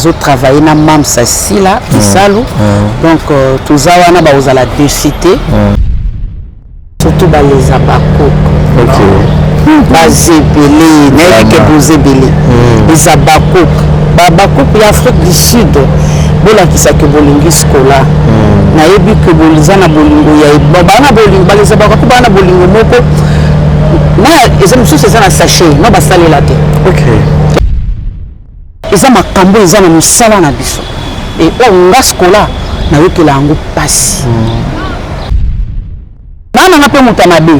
Nazotravaille na Mamsa Sila Bisalu. Donc toza wana, bakozala déçus te. Surtout baleza bakoko. Baza ebele, nayebi ke boza ebele. Eza bakoko, babakoko ya Afrique du Sud, bolakisaka bolingi Scola. Nayebi ke boza na bolingo ya baa na bolingo, baleza bakoko baa na bolingo moko na eza mosusu, eza na sachet no basalela te. Eza makambo eza na mosala na biso. E oyo nga Scola nayokela yango mpasi. Naa nanga mpe moto ya mabe,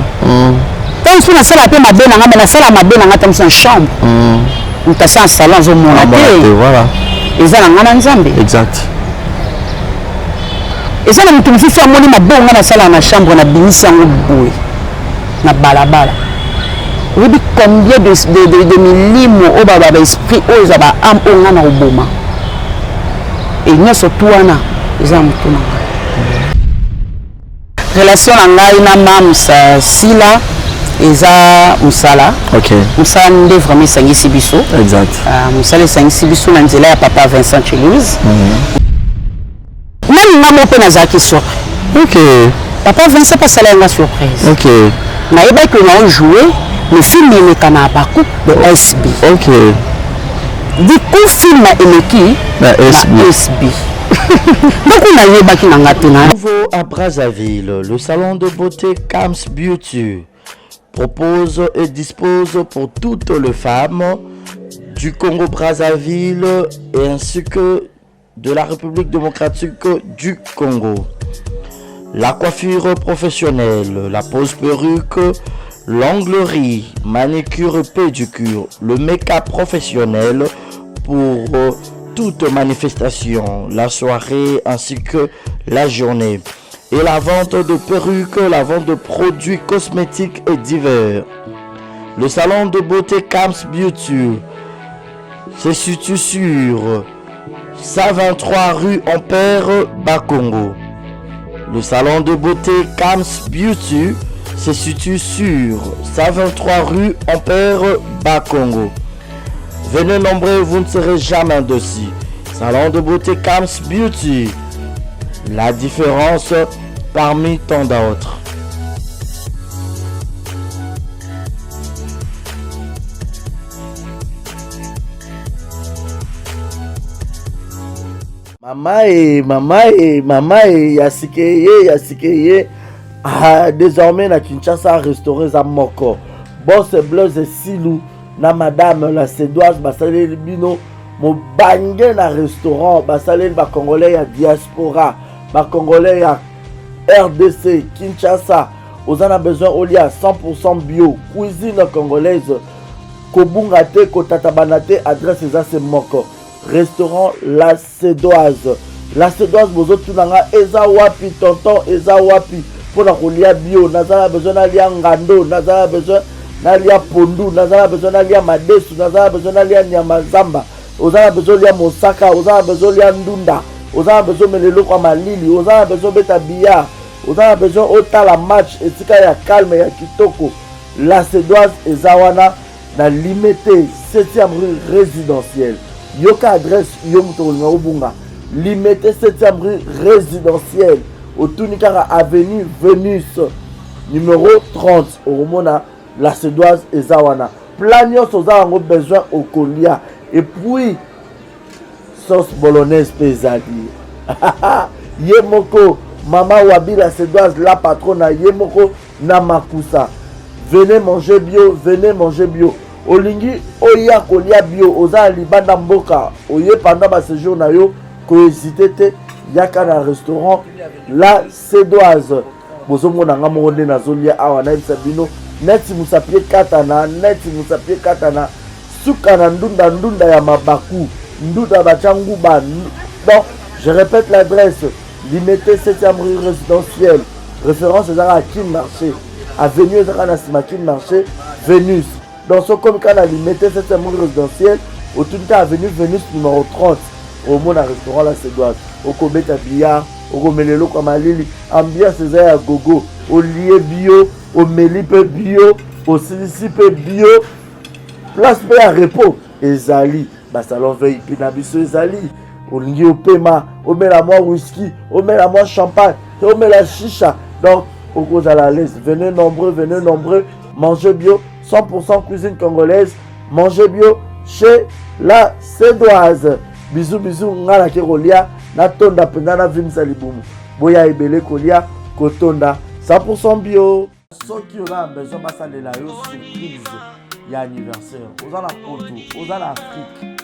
ntango mosusu nasala mpe mabe na nga, me nasala mabe na nga ntango mosusu na chambre, moto asa na salon azomona te. Eza na nga na Nzambe. Eza na moto mosusu amoni mabe nga nasala na chambre, nabimisi yango boye na balabala. Oyebi combien de milimo oyo baesprit oyo eza baâme oyo nga na koboma? E nyonso tu wana eza na motu na ngai. Relation na ngai na Mamsa Sila eza mosala. Mosala nde vraiment esangisi biso. Mosala esangisi biso na nzela ya papa Vincent Chelouse. Nani nga moko mpe nazalaki surpris. Papa Vincent mpe asala yanga surprise. Nayebaki na ojoue le film eleka na Abaku de SB. Du coup film eleki na SB, ndoko nayebaki na nga te na Nouveau à Brazzaville, le salon de beauté Kams Beauty propose et dispose pour toutes les femmes du Congo-Brazzaville et ainsi que de la République démocratique du Congo. La coiffure professionnelle, la pose perruque, l'onglerie, manicure et pédicure, le make-up professionnel pour toute manifestation, la soirée ainsi que la journée. Et la vente de perruques, la vente de produits cosmétiques et divers. Le salon de beauté Kams Beauty se situe sur 123 rue Ampère Bakongo. Le salon de beauté Kams Beauty se situe sur 123 rue Ampère Bakongo. Venez nombreux, vous ne serez jamais déçus. Salon de beauté Kams Beauty. La différence parmi tant d'autres. Mama e, mama e, mama e, ya sike ye, ya sike ye. Ah, désormais na Kinshasa restaurant eza moko. Boss Blaise Silu na madame la Cédoise basaleli bino mobange na restaurant. Basaleli bacongolais ya diaspora, bacongolais ya RDC Kinshasa. Oza na besoin olia 100% bio, cuisine congolaise, kobunga te, kotatabana te, adresse eza se moko: restaurant La Cédoise. La Cédoise, bozotuna nga eza wapi? Tonton, eza wapi mpona kolia bio? Naza na besoin nalia ngando, naza na besoin nalia pondu, naza na besoin nalia madesu, naza na besoin nalia nyama zamba. Oza na besoin olia mosaka, oza na besoin olia ndunda, oza na besoin omela eloko ya malili, oza na besoin obeta billard, oza na besoin otala match esika ya calme, ya kitoko, La Cédoise eza wana na Limete, 7e rue résidentielle. Yoka adresse, yo moto okolinga kobunga: Limete, 7e rue résidentielle. Otuni kaka avenue Venus numéro 30, okomona La Cédoise eza wana. Plat nyonso oza yango besoin okolia, et puis sauce bolognaise mpe ezali. Ye moko mama Wabi La Cédoise, la patronne, ye moko na makusa. Venez manger bio, venez manger bio. Olingi oya kolia bio, oza na libanda mboka, oye pendant baséjour na yo, kohésite te, yaka na restaurant La Cédoise. Bozomona nga moko nde nazolia awa. Nayebisa bino, neti mosapi ekatana, neti mosapi ekatana, suka na ndunda, ndunda ya mabaku, ndunda batya nguba. Donc je répète l'adresse: Limete, 7e rue résidentielle. Référence ezaka Kin Marché, avenue ezaka na nsima Kin Marché Venus. Donc soki okomi kaka na Limete, 7e rue résidentielle, otuni kaka avenue Venus numéro 30, omona restaurant La Cédoise. Okobeta billard, okomela eloko ya malili, ambiance eza ya gogo. Olie bio, omeli mpe bio, osilisi mpe bio, place mpe ya repos ezali. Basalon VIP na biso ezali. Olingi opema, omela mwa whisky, omela mwa champagne, omela shisha. Donc, okozala à l'aise. Venez nombreux, venez nombreux. Mangez bio, 100% cuisine congolaise. Mangez bio chez la Cédoise. Bisous, bisous, nga nake kolia, natonda mpenza na vimisa libumu. Boya ebele kolia, kotonda 100% bio. Soki oza na besoin basalela yo surprise ya anniversaire, oza na poto, oza na Afrique,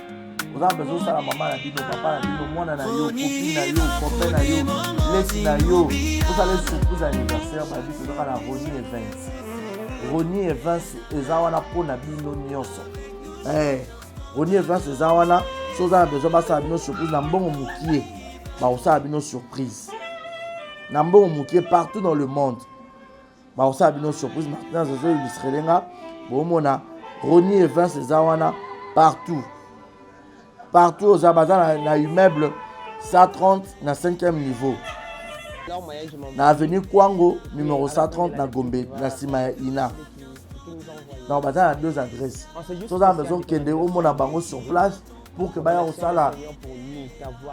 oza na besoin osala mama na bino, papa na bino, mwana na yo, copine na yo, copain na yo, leki na yo, osala surprise ya anniversaire, babi tozaka na Rony Events. Rony Events eza wana mpo na bino nyonso. Eh, Rony Events eza wana, so oza na besoin basala bino surprise na mbongo mokie, bakosala bino surprise na mbongo mokie partout dans le monde. Bakosala bino surprise. Martinez azo illustrele nga, bomona Rony Events eza wana partout, partout oza, baza na immeuble 130 na 5e niveau na avenue Kwango numéro 130 na Gombe na nsima ya Ina. Donc baza na deux adresses. Soza na besoin okende omona bango sur place pour que baya kosala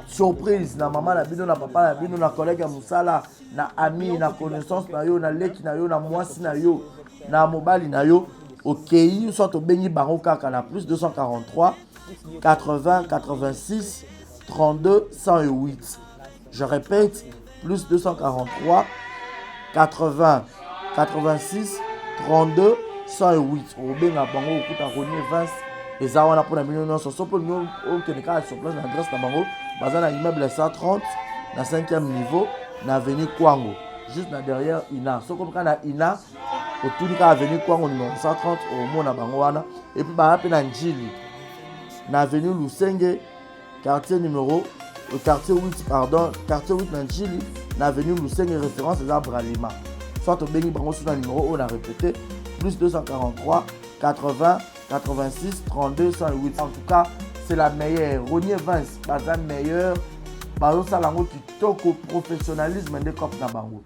surprise na mama na bino, na papa na bino, na collègue ya mosala, na ami, na connaissance na yo, na leki na yo, na mwasi na yo, na mobali na yo. Okei soit obengi bango kaka na plus 243 80 86 32 108. Je répète, plus 243 80 86 32 108. Obenga bango okuta Rony Evans eza wana mpona bino nyonso. So mpo bino okende kaka sur place na adresse na bango, baza na immeuble 130 na 5e niveau na avenue Kwango, juste na derrière Ina. Soki kaka na Ina, otuni kaka avenue Kwango numéro 130, omona bango wana. Et puis baza mpe na Njili na avenue Lusenge, quartier numéro quartier 8, pardon, quartier 8 na Njili na avenue Lusenge, référence eza Bralima. Soit obengi bango so na numéro oyo na répété, plus 243 80 86 32 108. En tout cas, c'est la meilleure. Rony Evans baza meilleur, bazosala yango kitoko, professionnalisme nde cop na bango.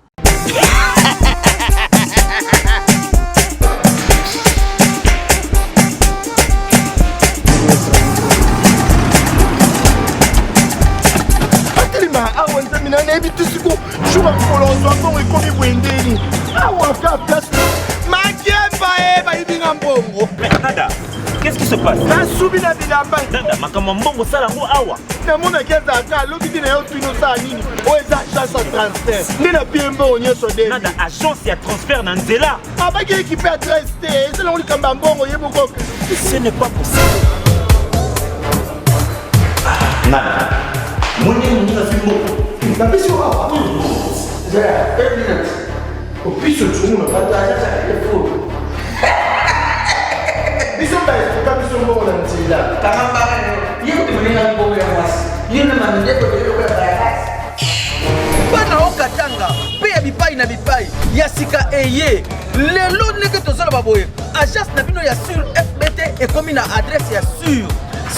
Atelema awa, nzambe na nayebi te siko jour ya mokolo ozwa mbongo ekomi boye ndeni awa ka place makemba e bayibi nga mbongo. Nada, qu'est-ce qui se passe? Nasubi na bilamba. Nada, makambo ya mbongo osala yango awa. Namonaki ezalaka alobi te na yo tuni osala nini, oyo eza agence ya transfert nde na pie mbongo nyonso de. Nada, agence ya transfert na nzela. Abaki ekipe adresse te, eza nango likambo ya mbongo ye moko. Ce n'est pas possible. Nada, moni moninga azwi mbongo. Napesi yo awa opiso tunguna bato agence ya telefone biso baestoka biso mbongo na nzela. Kanga mbanga yo. Ye kutu moninga mbongo ya mwasi. Yo na mamindeko eloko ya bayakasi. Bana okatanga mpe ya bipai na bipai ya sika eye lelo ndenge tozoloba boye, agence na bino ya sur FBT ekomi na adresse ya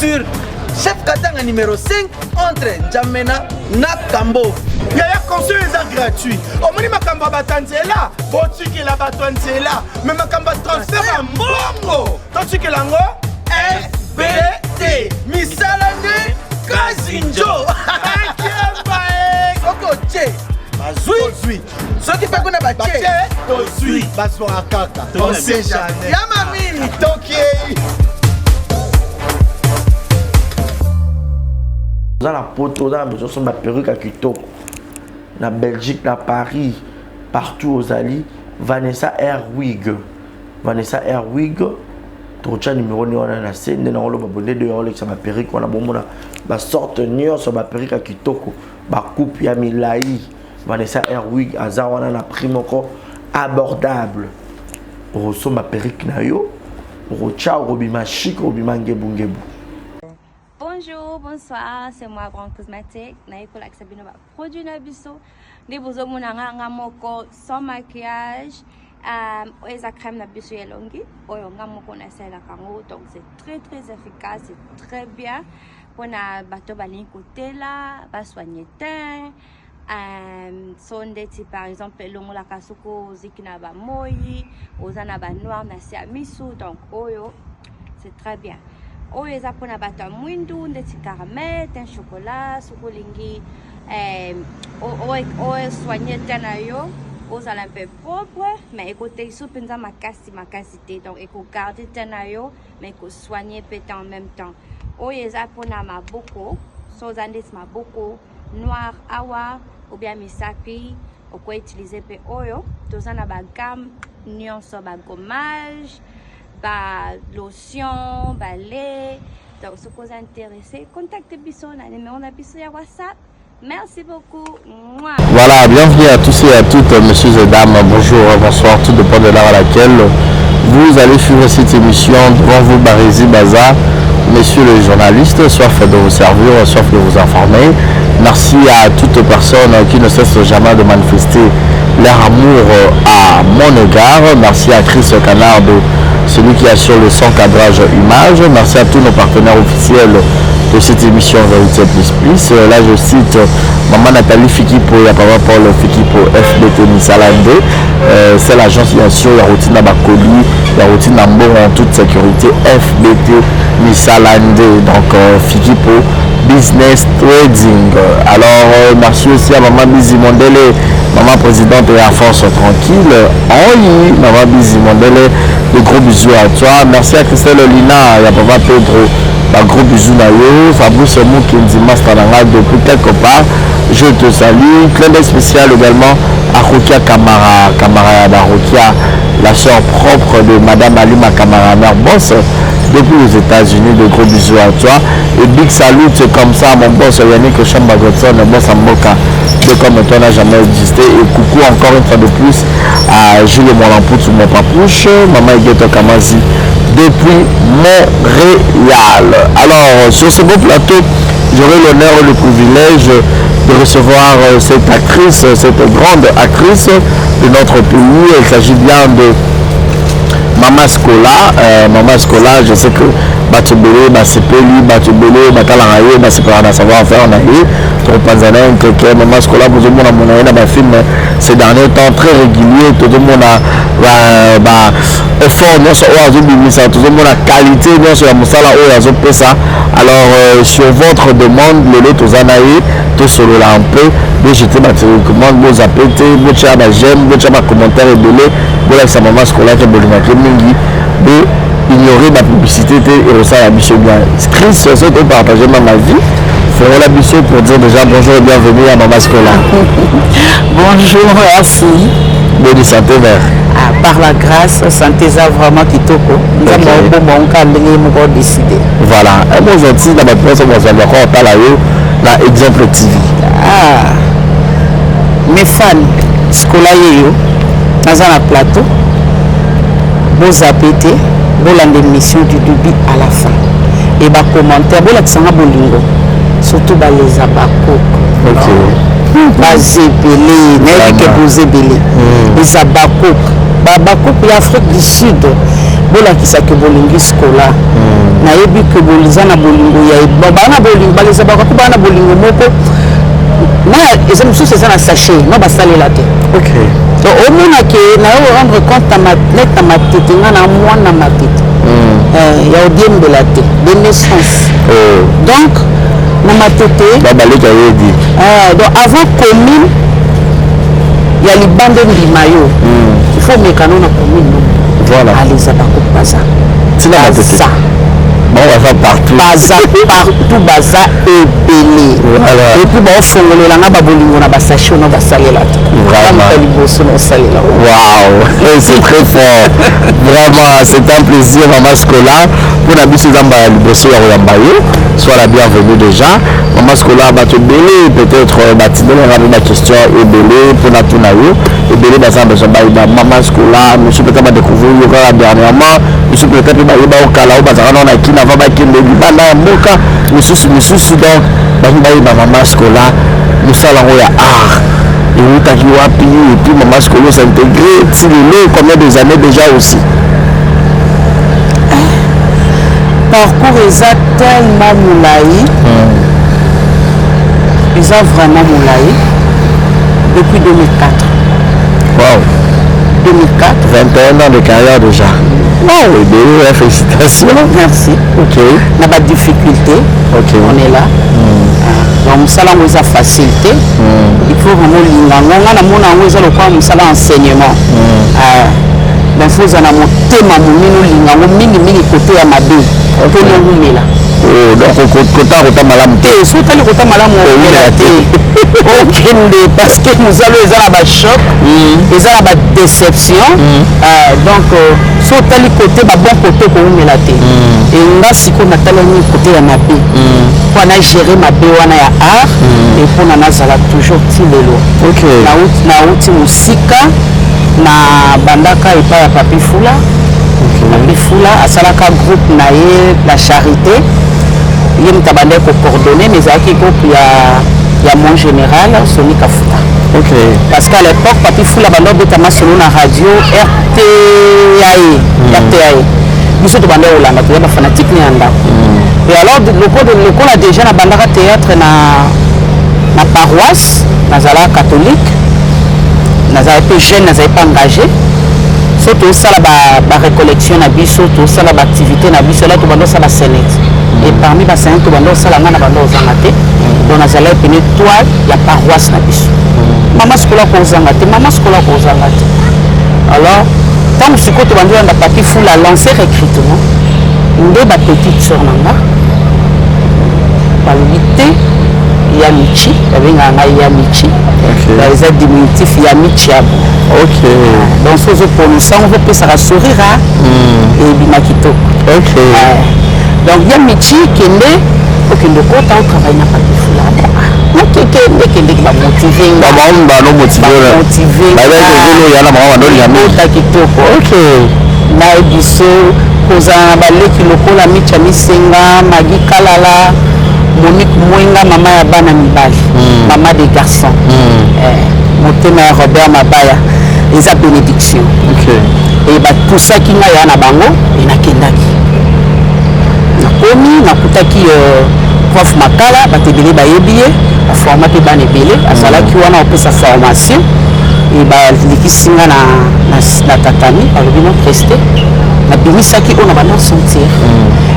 sur chef Katanga numéro 5 entre N'Djamena na Kambo. Yaya, conseil eza gratuit. Omoni makambo ya bato ya nzela, botikela bato ya nzela, me makambo ya transfert ya mbongo totikela yango FBT. Misala nde kazinjo. Akemba e. Soki otie bazwi, soki mpe kuna batie tozwi, bazwaka kaka, on sait jamais. Ya mami. Tokei. Oza na poto, oza na besoin osomba perruque ya kitoko na Belgique, na Paris, partout ozali, Vanessa Airwig, Vanessa Airwig, tokotya numero nde wana na se nde nakoloba bonde de olekisa baperruque wana, bomona basorte nyonso, baperruque ya kitoko, bacoupe ya milai. Vanessa Airwig aza wana na prix moko abordable. Okosomba perruque na yo, okotya, okobima chic, okobima ngebungebu. Bonjour, bonsoir, c'est moi Grand Cosmétique. Naye kolakisa bino ba produit na biso. Nde bozomona nga nga moko sans maquillage. Oyo eza crème na biso ya elongi oyo nga moko nasalelaka yango, donc c'est très très efficace, c'est très bien mpona bato balingi kotela basoigne teint. So ndeti par exemple elongolaka soki oziki na bamoi, oza na banoir na se ya misu, donc oyo c'est très bien. Oyo eza mpona bato ya mwindu ndeti caramel, teint chocolat. Soki olingi osoigne teint na yo, ozala mpe propre, mais ekotelisa mpenza makasi makasi te. Donc ekogarde teint na yo, mais ekosoigne mpe teint en même temps. Oyo eza mpona maboko, so oza ndeti maboko noir awa ou bien misapi, okoutilize mpe oyo. Toza na bagamme nyonso, bagommage, ba lotion, balait. Donc soki oza intéressé, contacte biso na numéro na biso ya WhatsApp. Merci beaucoup. Mouah. Voilà, bienvenue à tous et à toutes, messieurs et dames. Bonjour, bonsoir, tout dépend de l'heure à laquelle vous allez suivre cette émission. Devant vous, Barézi Baza, messieurs les journalistes, soif de vous servir, soif de vous informer. Merci à toute personne qui ne cesse jamais de manifester leur amour à mon égard. Merci à Chris Canard, celui qui assure le son, cadrage, image. Merci à tous nos partenaires officiels de cette émission Vérité Plus Plus. Là, je cite Maman Nathalie Fikipo et Papa Paul Fikipo, FBT Misalande. C'est l'agence bien sûr, la routine à Bakoli, la routine à Mbongo en toute sécurité, FBT Misalande. Donc, Fikipo Business Trading. Alors, merci aussi à Maman Bizi Mondele, Maman présidente et à Force Tranquille. Oui, Maman Bizi Mondele, de gros bisous à toi. Merci à Christelle Lina et à Papa Pedro. Bah, gros bisous na yo. Fabrice Moukendi, Master Nanga, depuis quelque part. Je te salue. Clin d'œil spécial également à Rokia Kamara, Kamara Rokia, la soeur propre de Madame Alima Kamara, mère boss, depuis les États-Unis. De gros bisous à toi. Et big salut comme ça à mon boss Yannick Chamba Godson, le boss Mboka, de comme toi n'a jamais existé. Et coucou encore une fois de plus à Jules Molampout, mon papouche, Maman Igueto Kamazi, depuis Montréal. Alors, sur ce beau plateau, j'aurai l'honneur et le privilège de recevoir cette actrice, cette grande actrice de notre pays. Il s'agit bien de Mama Scola. Mama Scola, je sais que bato ebele basepeli, bato ebele batalaka ye, basepelaka na savoir faire na ye. Tokopanza na ye nkeke. Mama Scola, bozomona mona ye na bafilm ces derniers temps, très régulier. Tozomona ba effort nyonso oyo azobimisa, tozomona qualité nyonso ya mosala oyo azopesa. Alors, sur votre demande, lelo toza na ye, tosolola un peu. Bojeter batélécommande, bozape te, botia baj'aime, botia bacommentaire ebele, bolakisa Mama Scola ke bolingaki mingi. Bo ignorer bapublicité te, ekosala biso bien. Chris, soki topartage ma vie, fongola biso pour dire déjà bonjour et bienvenue à Mama Scola. Bonjour, merci. Bonne santé, mère? Ah, par la grâce, santé eza vraiment kitoko. Nzambe obomba onka ndenge moko décidé. Voilà, un bon gentil na bato nyonso bazwaka otala yo na Exemple TV. Ah, mes fans, Scola yeyo, naza na plateau. Bozape te, bolanda émission du début à la fin. Et bacommentaire, bolakisanga bolingo. Surtout baleza bakoko. Baza ebele, nayebi ke boza ebele. Eza bakoko, babakoko ya Afrique du Sud, bolakisaka bolingi Scola. Nayebi ke boza na bolingo ya baa na bolingo, baleza bakoko baa na bolingo moko na eza mosusu, eza na sachet no basalela te. Donc omona ke na yo rendre compte net na Matete, nga na mwana Matete ya odiembela te de naissance. Donc na Matete babaleka yedi. Donc avant commune ya libanda ndima yo, il faut omekano na commune no. Aleza bakoko baza. Ntina Matete. Baza. Bango baza partout. Baza partout, baza ebele. Et puis baofongolela nga babolingo na basachet no basalela te. Bamuta liboso na osalela. Waouh, c'est très fort. Vraiment, c'est un plaisir, Maman Scola. Pour la biso Zamba liboso ya koyamba yo. Sois la bienvenue déjà. Maman Scola, bato ebele, peut-être batindeli nga ba question ebele pour na tuna yo. Ebele baza besoin bayeba Maman Scola, monsieur peut-être ba découvrir yo kaka dernièrement, monsieur peut-être mpe bayeba okala oyo bazalaka nao na kina avant bakende libanda ya mboka, misusu misusu. Donc bango bayeba Maman Scola, mosala yango ya art eutaki wapi, et puis Maman Scola s'intégrer ti lelo, combien des années déjà aussi? Parcours eza tellement molai, eza vraiment molai, depuis 2004. Wow. 2004. 21 ans de carrière déjà. Wow, ebele, félicitations. Merci. Ok. Na badifficulté, on est là. Donc mosala yango eza facile te. Il faut vraiment olinga yango. Nga namona yango eza lokola mosala enseignement. Ah, donc faut ozala na motema monene, olinga yango mingimingi, kote ya mabe mponi owumela. Oh, donc kota malamu te. Te, so otali kota malamu, owumela te, okende, parce que mosala oyo eza na bachoc, eza na badéception. Donc so otali kote babon kote, okowumela te. E nga sikoyo natalani kote ya mabe mpo na gérer mabe wana ya art e mpona nazala toujours ti lelo. Nauti mosika, na bandaka epai ya Papi Fula. Papi Fula asalaka groupe na ye La Charité, ye moto abandaki kocoordonner, mais ezalaki groupe ya mon général Soni Kafuta. Parce qu'à l'époque, Papi Fula banda obeta masolo na radio RTAE. RTAE, biso tobanda kolanda, toza bafanatique ne ya ndako. Et alors lokola déjà nabandaka théâtre na paroisse, nazalaka catholique, nazalaki mpe jeune, nazali mpe engagé. So tosala barécollection na biso, tosala baactivité na biso, ala tobanda osala basaynète. Et parmi basaynète tobanda osala, nga na banda ozanga te. Donc nazalaki pene étoile ya paroisse na biso. Mama sikola kozanga te, mama sikola kozanga te. Alors ntango sikoyo tobandi olanda Papi Fula lancer recrutement, nde bapetite sœur na nga balobi te, ya Michi, babengaka ngai ya Michi. Eza diminutif ya Michi abo. Donc so ozoprononce yango, ozopesaka sourire, ebima kitoko. Donc ya Michi, kende, okende okota, otravaille na Papi Fula. Nakeke ndekendeki, bamotive. Banomotive. Bota kitoko. Nayebi biso kozala na baleki lokola Micha Misenga, Magi Kalala, Monique Mwenga, mama ya bana mibali, mama des garçons. Motema ya Robert Mabaya eza bénédiction. E bapusaki ngai ya na bango e nakendaki, nakomi, nakutaki prof Makala. Bato ebele bayebi ye, baforma mpe bana ebele. Azalaki wana opesa formation e balikisi nga na tatami. Balobi no preste, nabimisaki oyo na banda sentir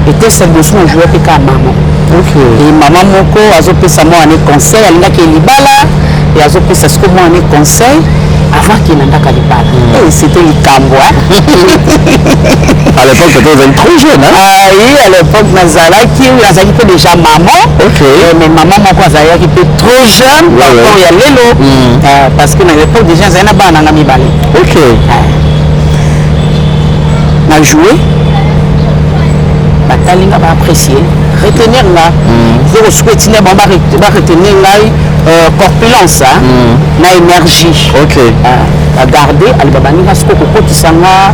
etesa liboso. Na joue mpe kaka mama. E mama moko azopesa mwana conseil, alingaki libala, e azopesa siko mwana conseil avant akende ndaka libala. Et c'était likambo. À l'époque, peut-être vous êtes trop jeune, hein? Ah, oui, à l'époque nazalaki mpe déjà maman. Mais maman moko azalaki mpe trop jeune par rapport ya lelo. Parce que na l'époque déjà azali na bana nanga mibale. Na joué, batali nga, baapprécier, retenir nga. Zoko soki etinda bango baretenir ngai, corpulence na énergie. Bagarde aloba baninga soki okokotisa nga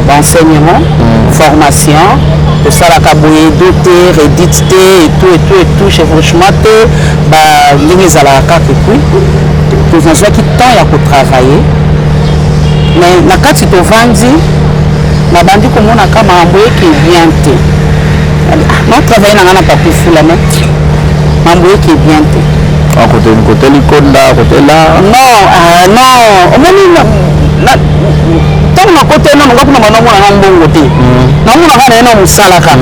baenseignement, formation, tosalaka boye, do te, redite te, et tout et tout et tout, chevauchement te, ndenge ezalaka kaka. Et puis tozwaki temps ya kotravailler, mais na kati tovandi, nabandi komonaka makambo eke bien te. Natravaille na nga na Papi Fula, mais makambo eke bien te. Côté côté likonda, côté là. Non, ah, non, omoni, ntango nakota nano nga kuna, banda omona na mbongo te, namonaka na ye na mosalaka.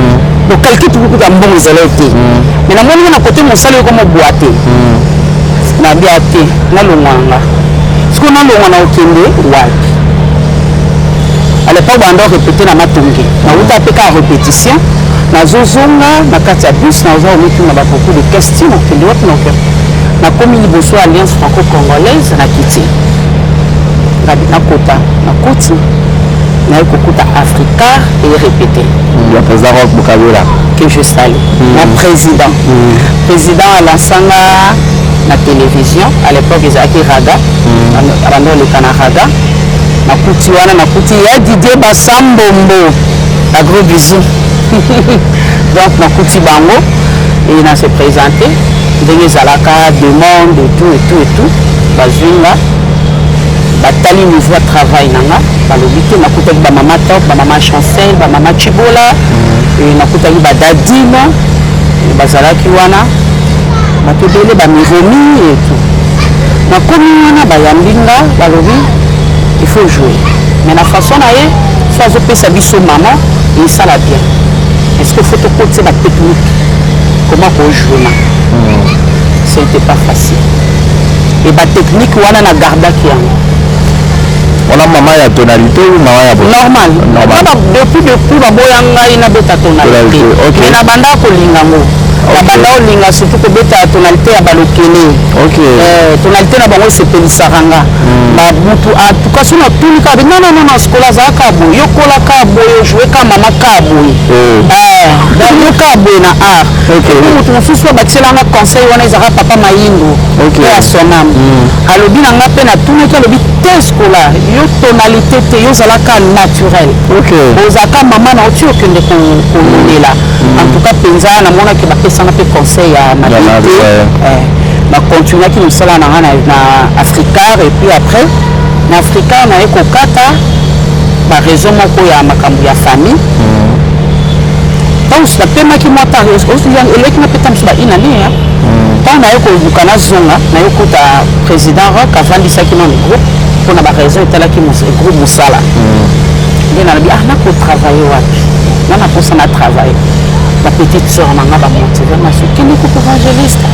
Donc calcul tukukuta mbongo ezala te, mais namoni nga na kote mosala eko mobwa te, nabia te, nalongwa na nga. Sikoyo nalongwa na okende wapi? À l'époque banda répété na Matonge, nauta mpe kaka répétition, nazozonga na kati ya bus, naza komituna ba beaucoup de questions: okende wapi? Naokende, nakomi liboso ya Alliance franco congolaise, nakiti, ngabi nakota, nakoti, naye kokuta Africar e répété. Ya président Roch Bokabela. Que je salue, mon président. Président alansanga na télévision, à l'époque ezalaki Raga, abanda oleka na Raga. Nakuti wana, nakuti ya Didier Basambombo, ba gros bisous. Donc nakuti bango e na se présente ndenge ezalaka, demande et tout et tout et tout. Bazwi nga, batali niveau ya travail na nga, balobi te. Nakutaki bamama Top, bamama Chancel, bamama Chibola. Nakutaki badadine bazalaki wana, bato ebele, bamiromi et tout. Nakomi wana, bayambi nga, balobi il faut jouer, mais na façon na ye So azopesa biso mama, esala bien. Est-ce que faut tokotisa batechnique, comment kojouer ma? Ce n'était pas facile. E batechnique wana na gardaki yango. Wana mama ya tonalité ou mama ya Normal. Normal. Depuis baboya ngai nabeta tonalité. Tonalité, ok. Mais nabanda kolinga ngo, nabanda kolinga surtout kobeta tonalité ya balokele. Tonalité na bango esepelisaka nga. Babutu, en tout cas so natuni kaka, non, non, non, non, sikola azalaka boye, yokola kaka boye, ojoue kaka mama kaka boye. Donc yo kaka boye na art. Et puis moto mosusu oyo batielanga conseil wana ezalaka papa Mayindo. Mpe ya sonam alobi na nga mpe natunaki, alobi te, sikola yo tonalité te, yo ozalaka naturel, ozalaka mama na oti okende kolonela. En tout cas mpenza namonaki bapesanga mpe conseil ya mabe mabe, te. Nacontinuaki mosala na nga na Africar. Et puis après na Africar naye kokata baraison moko ya makambo ya famille. Ntango napemaki mwa temps, eleki na peta mosu ba une année. Ntango naye koluka nazonga, naye kuta président Rock avandisaki nano groupe mpona baraison etalaki groupe mosala. Nde nalobi: ah, nakotravaille wapi? Nga naposa na travaille. Bapetite sœur na nga bamotive nga: so kende groupe évangéliste,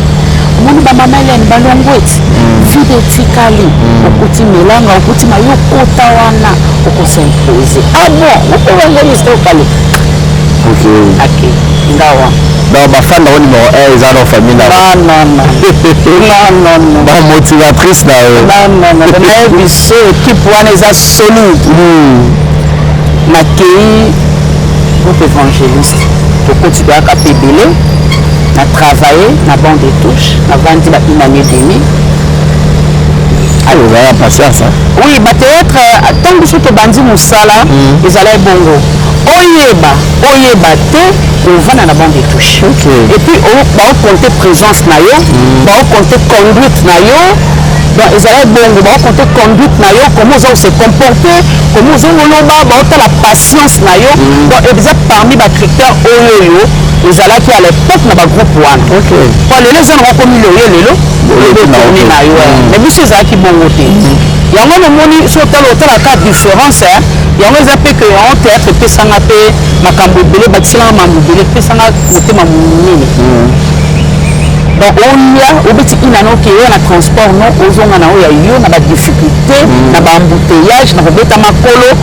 omoni bamama Elene balongo eti vide etikali, okuti melanga, okuti mayo, okota wana, okosimpose. Ah bon, groupe évangéliste okale. Ake ngawa. Donc bafan na yo numéro 1 eza na famille na? Non, non, non, non, non, non. Bamotivatrice na yo? Non, non, non, nayebi so équipe wana eza solide. Nakei groupe évangéliste, tokoti, toyaka mpe ebele. Na travaille na banc de touche, navandi ba une année demi. Ozala patience, hein? Oui, bathéâtre, ntango biso tobandi mosala, ezala ebongo oyeba oyeba te, ovanda na banc de touche. Et puis baocompte présence na yo, baocompte conduite na yo. Donc ezala ebongo baocompte conduite na yo, comment oza kose comporter, comment oza koloba, baotala patience na yo. Donc eza parmi bacritère oyo oyo ezalaki à l'époque na bagroupe wana. Po lelo eza nango komi loye, lelo tourne na yo, mais biso ezalaki bongo te. Yango nomoni so otala, otalaka différence yango eza mpe ke yango théâtre epesanga mpe makambo ebele, bakiselanga makambo ebele, epesanga motema monene. Donc oya obeti ina na okeye oya na transport, no ozonga na oyo ya yo na badifficulté, na baembouteillage, na kobeta makolo,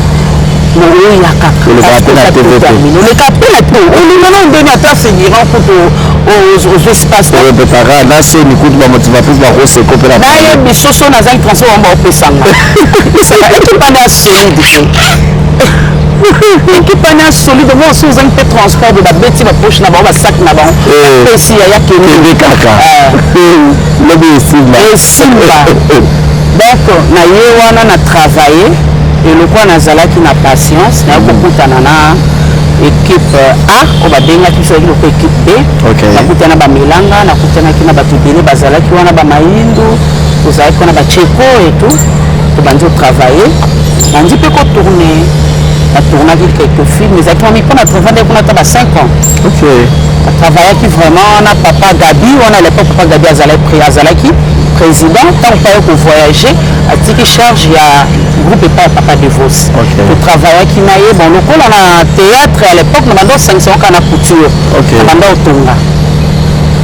oya kaka. Olekaka mpe na TV te. Oleka mpe na te, olinga na ndeni ata figurant kutu ozwa espace. Orepetaka na soni kutu, bamotivatrice bakoseko mpe na Nayebi soso nazangi transport, bango baopesanga. Équipe wana ya solide te, équipe wana ya solide. Mo osi ozangi mpe transport de babeti bapoche na bango, basak na bango, bapesi yaya, kende. Kende kaka, lobi esimba. Esimba. Donc na ye wana na travaille elokwa, nazalaki na patience, naye kokutana na équipe A oyo babengaki biso, ezalaki lokola équipe B. Nakutana bamelanga, nakutanaki na bato ebele bazalaki wana, bamayindu tozalaki wana, bacheko et tout. Tobandi kotravaille, bandi mpe kotourne, natournaki quelques films. Ezalaki mami mpo na travaille kuna ata ba 5 ans. Atravaillaki vraiment na papa Gabi wana. À l'époque papa Gabi azalaki président. Ntango mpe aye kovoyage, atiki charge ya groupe epai ya papa Devos. Totravaillaki na ye. Bon, lokola na théâtre à l'époque na banda osangisa kaka na couture, na banda otonga,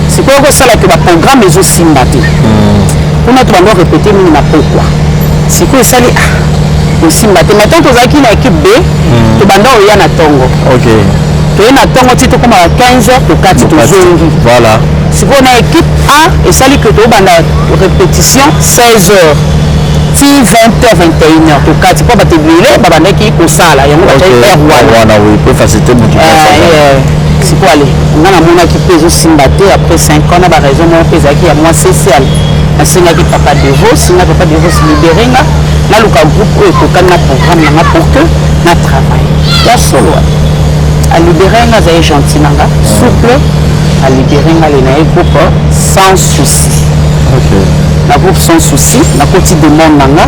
sikoyo kosalaka baprogramme ezosimba te. Kuna tobanda orépété mingi na pokwa. Sikoyo esali, ah, osimba te. Maintenant tozalaki na équipe B, tobanda oya na ntongo. Toye na ntongo ti tokóma ba 15 heures, tokati, tozongi. Sikoyo na équipe A esali ke tobanda répétition 16 heures ti 20 heures, 21 heures, tokati mpo bato ebele babandaki kosala yango, batiaki heure wana. Wana oui, po facilité motu. Sikoyo ale nga namonaki mpe ezosimba te. Après 5 ans, na baraison moko mpe ezalaki ya mwa social, nasengaki papa Devos, nga papa Devos libéré nga, naluka groupe oyo ekokani na programme na nga pour que na travaille ya solo. Alibéré nga, azali gentil na nga, souple, alibéré nga le na ye groupe Sans Souci. Na groupe Sans Souci nakoti demande na nga,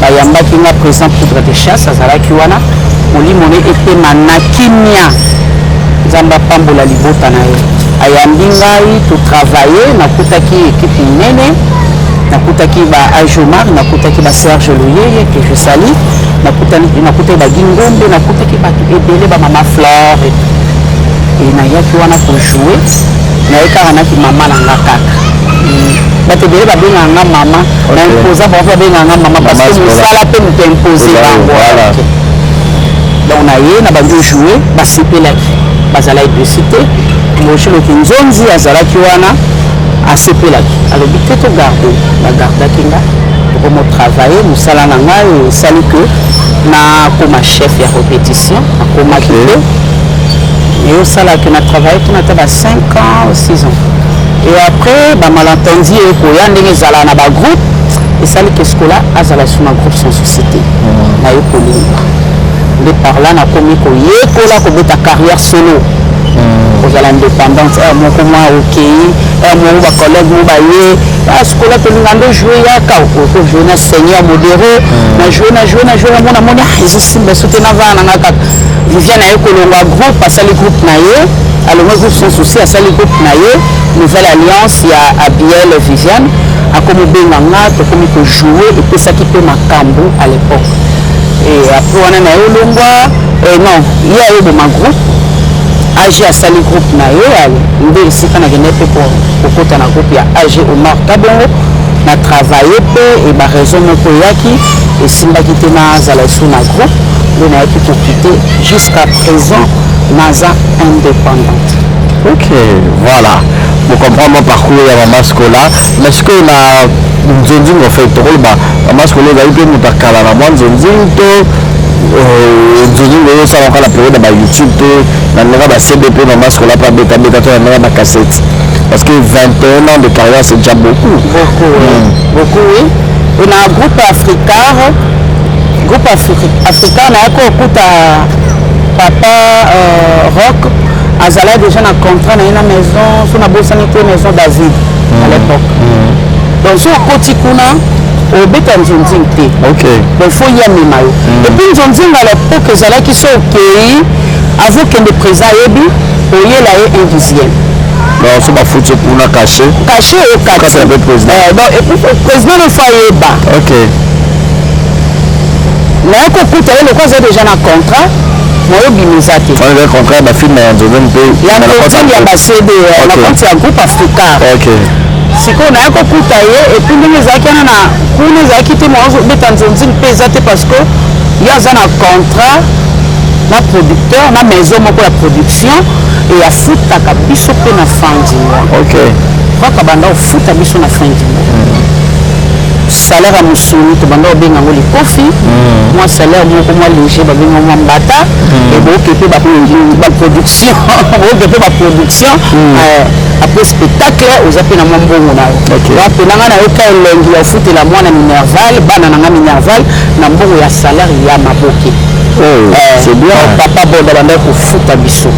bayambaki nga. Président Poudre de Chasse azalaki wana, molimo ne epema na kimia, Nzambe apambola libota na ye. Ayambi ngai, totravaille, nakutaki équipe monene. Nakutaki ba Ajomar, nakutaki ba Serge Luyeye que je salue, nakutaki ba Gingombe, nakutaki bato ebele, ba mama Flore. Et nayaki wana kojouer, naye kaka naki mama na nga kaka. Bato ebele babengaka nga mama, na imposa bango babengaka nga mama parce que mosala mpe moto impose bango. Donc naye na bandi jouer, basepelaki, bazalaki dessus te. Moshilo Kinzonzi azalaki wana, asepelaki, alobi te togarde. Bagardaki nga, tokomo travailler mosala na ngai. Esali ke nakoma chef ya répétition, nakomaki mpe eyosalaki na travaille mpona ata ba 5 ans, 6 ans. Et après bamalentendu ekoya ndenge ezalaka na bagroupe, esali ke Scola azala su na groupe Sans Souci te. Naye kolingwa nde par là nakomi koyekola kobeta carrière solo, kozala indépendante. Heure moko mwa okei, heure moko bacollègue mo baye: "Sikola, tolinga nde joue, yaka okojoue na Seigneur Modero." Na joue, na joue, na joue, namona moni ezosimba so te, navana nanga kaka. Viviane aye kolongwa groupe, asali groupe na ye, alongwa groupe Sans Souci, asali groupe na ye, Nouvelle Alliance ya Abiel. Viviane akomi obenga nga, tokomi kojoue, epesaki mpe makambo à l'époque. Et après wana na ye olongwa, non, ye ayeboma groupe AG, asali groupe na ye. Nde esika nakende mpe kokota na groupe ya AG Omar Kabongo, na travaille mpe. E baraison moko eyaki, esimbaki te, nazala esu na groupe, nde nayaki kokite. Jusqu'à présent naza indépendante. Ok, voilà, vous comprenez mon parcours ya mama Scola. Mais ce que na nzonzingo, en fait, tokoloba mama Scola ezali mpe moto akala na mwa nzonzingo to nzonzingo oyo osalaka na période ya bayoutube to na ndenge ba CD mpe mama Scola mpe abetabeta to na ndenge bacassette, parce que 21 ans de carrière, c'est déjà beaucoup. Beaucoup, oui. Beaucoup, oui. Et na groupe Africar, groupe Africar, nayaki kokuta papa Rock azalaki déjà na contrat na ye na maison, so nabosani te, maison David à l'époque. Donc so okoti kuna, obeta nzonzing te. Donc faut ye amema yo. Et puis nzonzing à l'époque ezalaki so okei, avokende, président ayebi, oyela ye un dixième. Donc so bafuti kuna cachet. Cachet okati. Président. Donc et puis président no faut ayeba. Naye kokuta ye lokwa aza déjà na contrat, moyobima eza te. Wana contrat ya bafilme ya nzonzing mpe? Ya nzonzing, ya baCD, na compte ya groupe Africar. Sikoyo naye kokuta ye, et puis ndenge ezalaki wana na kuna, ezalaki te moazobeta nzonzing mpe eza te, parce que ye aza na contrat na producteur, na maison moko ya production, e afutaka biso mpe na fin du mois. Kaka banda ofuta biso na fin du mois salaire ya mosuni, tobanda kobenga yango likofi, mwa salaire moko mwa léger, babenga mwa mbata. Eboke mpe baproduction, boke mpe baproduction après spectacle, oza mpe na mwa mbongo na yo. Donc mpe nanga nayoka elengi ya ofutela mwana minerval, bana nanga minerval na mbongo ya salaire ya maboke. Oh, c'est bien. Papa Bonda bandaki kofuta biso.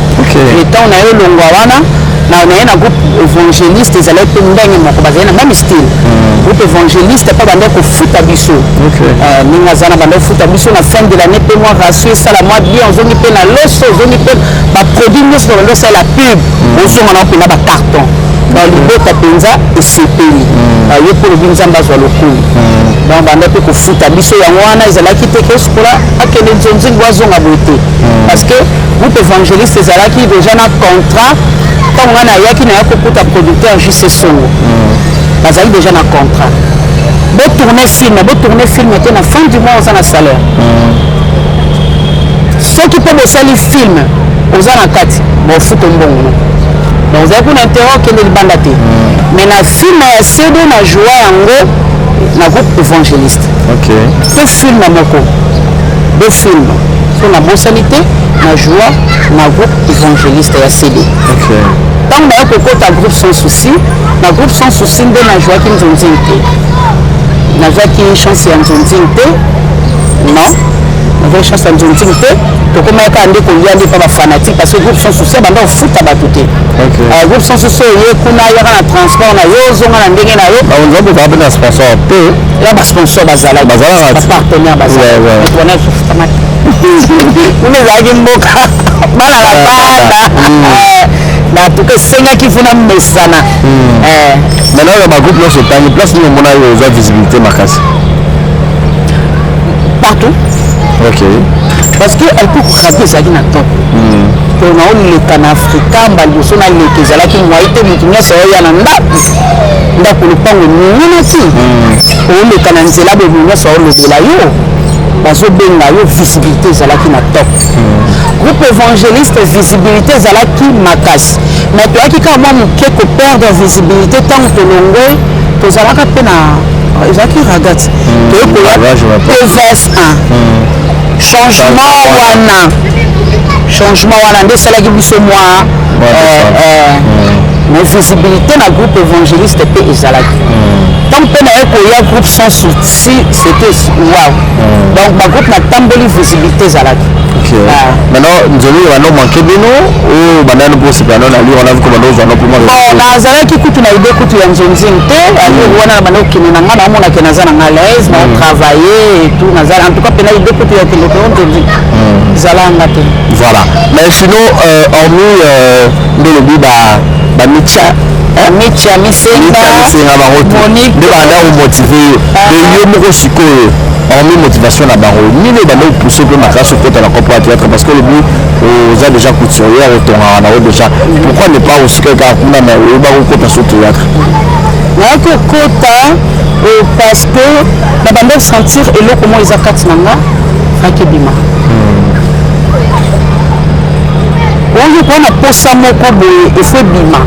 Le temps na ye olongwa wana, na ye na groupe évangéliste, ezalaki mpe ndenge moko, bazali na même style. Groupe évangéliste mpe bandaki kofuta biso. Ndenge aza na bandaki kofuta biso na fin de l'année mpe mwa ration esala mwa bien, ozongi mpe na loso, ozongi mpe baproduit nyonso na bandi osala pub, ozonga na mpena bacarton. Donc libota mpenza esepeli ye mpo lobi Nzambe azwa lokumu. Donc banda mpe kofuta biso yango wana, ezalaki te ke Sikola akende nzonzingi azonga boye te, parce que groupe évangéliste ezalaki déjà na contrat. Ntango ngai nayaki, naya kokuta producteur JC Songo, bazalaki déjà na contrat. Botourne film, botourne film te, na fin du mois oza na salaire. Soki mpe bosali film, oza na kati, bofuta mbongo no. Donc ozali kuna intérêt okende libanda te. Mais na film ya CD, na joua yango na groupe évangéliste. To film moko, deux films, so nabosani te, na joua na groupe évangéliste ya CD. Ntango naye kokota groupe Sans Souci, na groupe Sans Souci nde nazwaki nzonzing te, nazwaki chance ya nzonzing te. Non, nazwaki chance ya nzonzing te. Tokomaki kaka nde kolia nde mpa bafanatique, parce que groupe Sans Souci abanda kofuta bato te. Groupe Sans Souci, oye kuna, yaka na transport na yo, ozonga na ndenge na yo. Banzambe mpe na sponsor te? Ya basponsor bazalaki. Bazalaka. Bapartenaire bazalaki, wana ezofutama te. Kuna ezalaki mboka bana na bana na tuka, esengaki funa mesana. Maintenant na bagroupe nyonso otangi, place nini omona yo ozwa visibilité makasi? Partout. Ok. Parce que alpoko radio ezalaki na top. To naoleka na Afrika, mba liboso naleka ezalaki mwai te, moto nyonso oya na ndako, ndako lopango eninganaki, oleka na nzela boye, moto nyonso aolobela yo, bazobenga yo, visibilité ezalaki na top. Groupe évangéliste, visibilité ezalaki makasi, mais toyaki kaka mwa moke koperdre visibilité ntango tolongwe. Tozalaka mpe na, ezalaki Ragati, toye koya TVS 1. Changement wana, changement wana nde esalaki biso mwa, mais visibilité na groupe évangéliste mpe ezalaki. Ntango mpe naye koya groupe Sans Souci, c'était wow. Donc bagroupe natamboli, visibilité ezalaki. Ok. Maintenant, nzoli bando manqué bino oyo bandani mpo osepela no na lire wana viko bando ozwa no mpo. Bon, nazalaki kutu na idée kutu ya nzonzing te. Alire wana na banda kokende na nga, naomonake naza na nga l'aise, naotravaille et tout. Naza en tout cas mpena idée kutu ya kokende koyo nzonzing ezala nga te. Voilà. Mais sinon, hormis nde olobi bamitia Mitia Misenga. Misenga, bango te nde banda komotive yo. De yo moko sikoyo, hormis motivation na bango, nini ebanda kopousse mpe makasi okota na kopo ya théâtre? Parce que olobi oza déjà couturière, otongaka nango déjà, pourquoi ne pas osika kaka kuna, mais oyeba kokota so théâtre? Nayaki kokota parce que na banda sentir eloko moko eza kati na nga, faki ebima. Oyoki koona posa moko boye, efo ebima.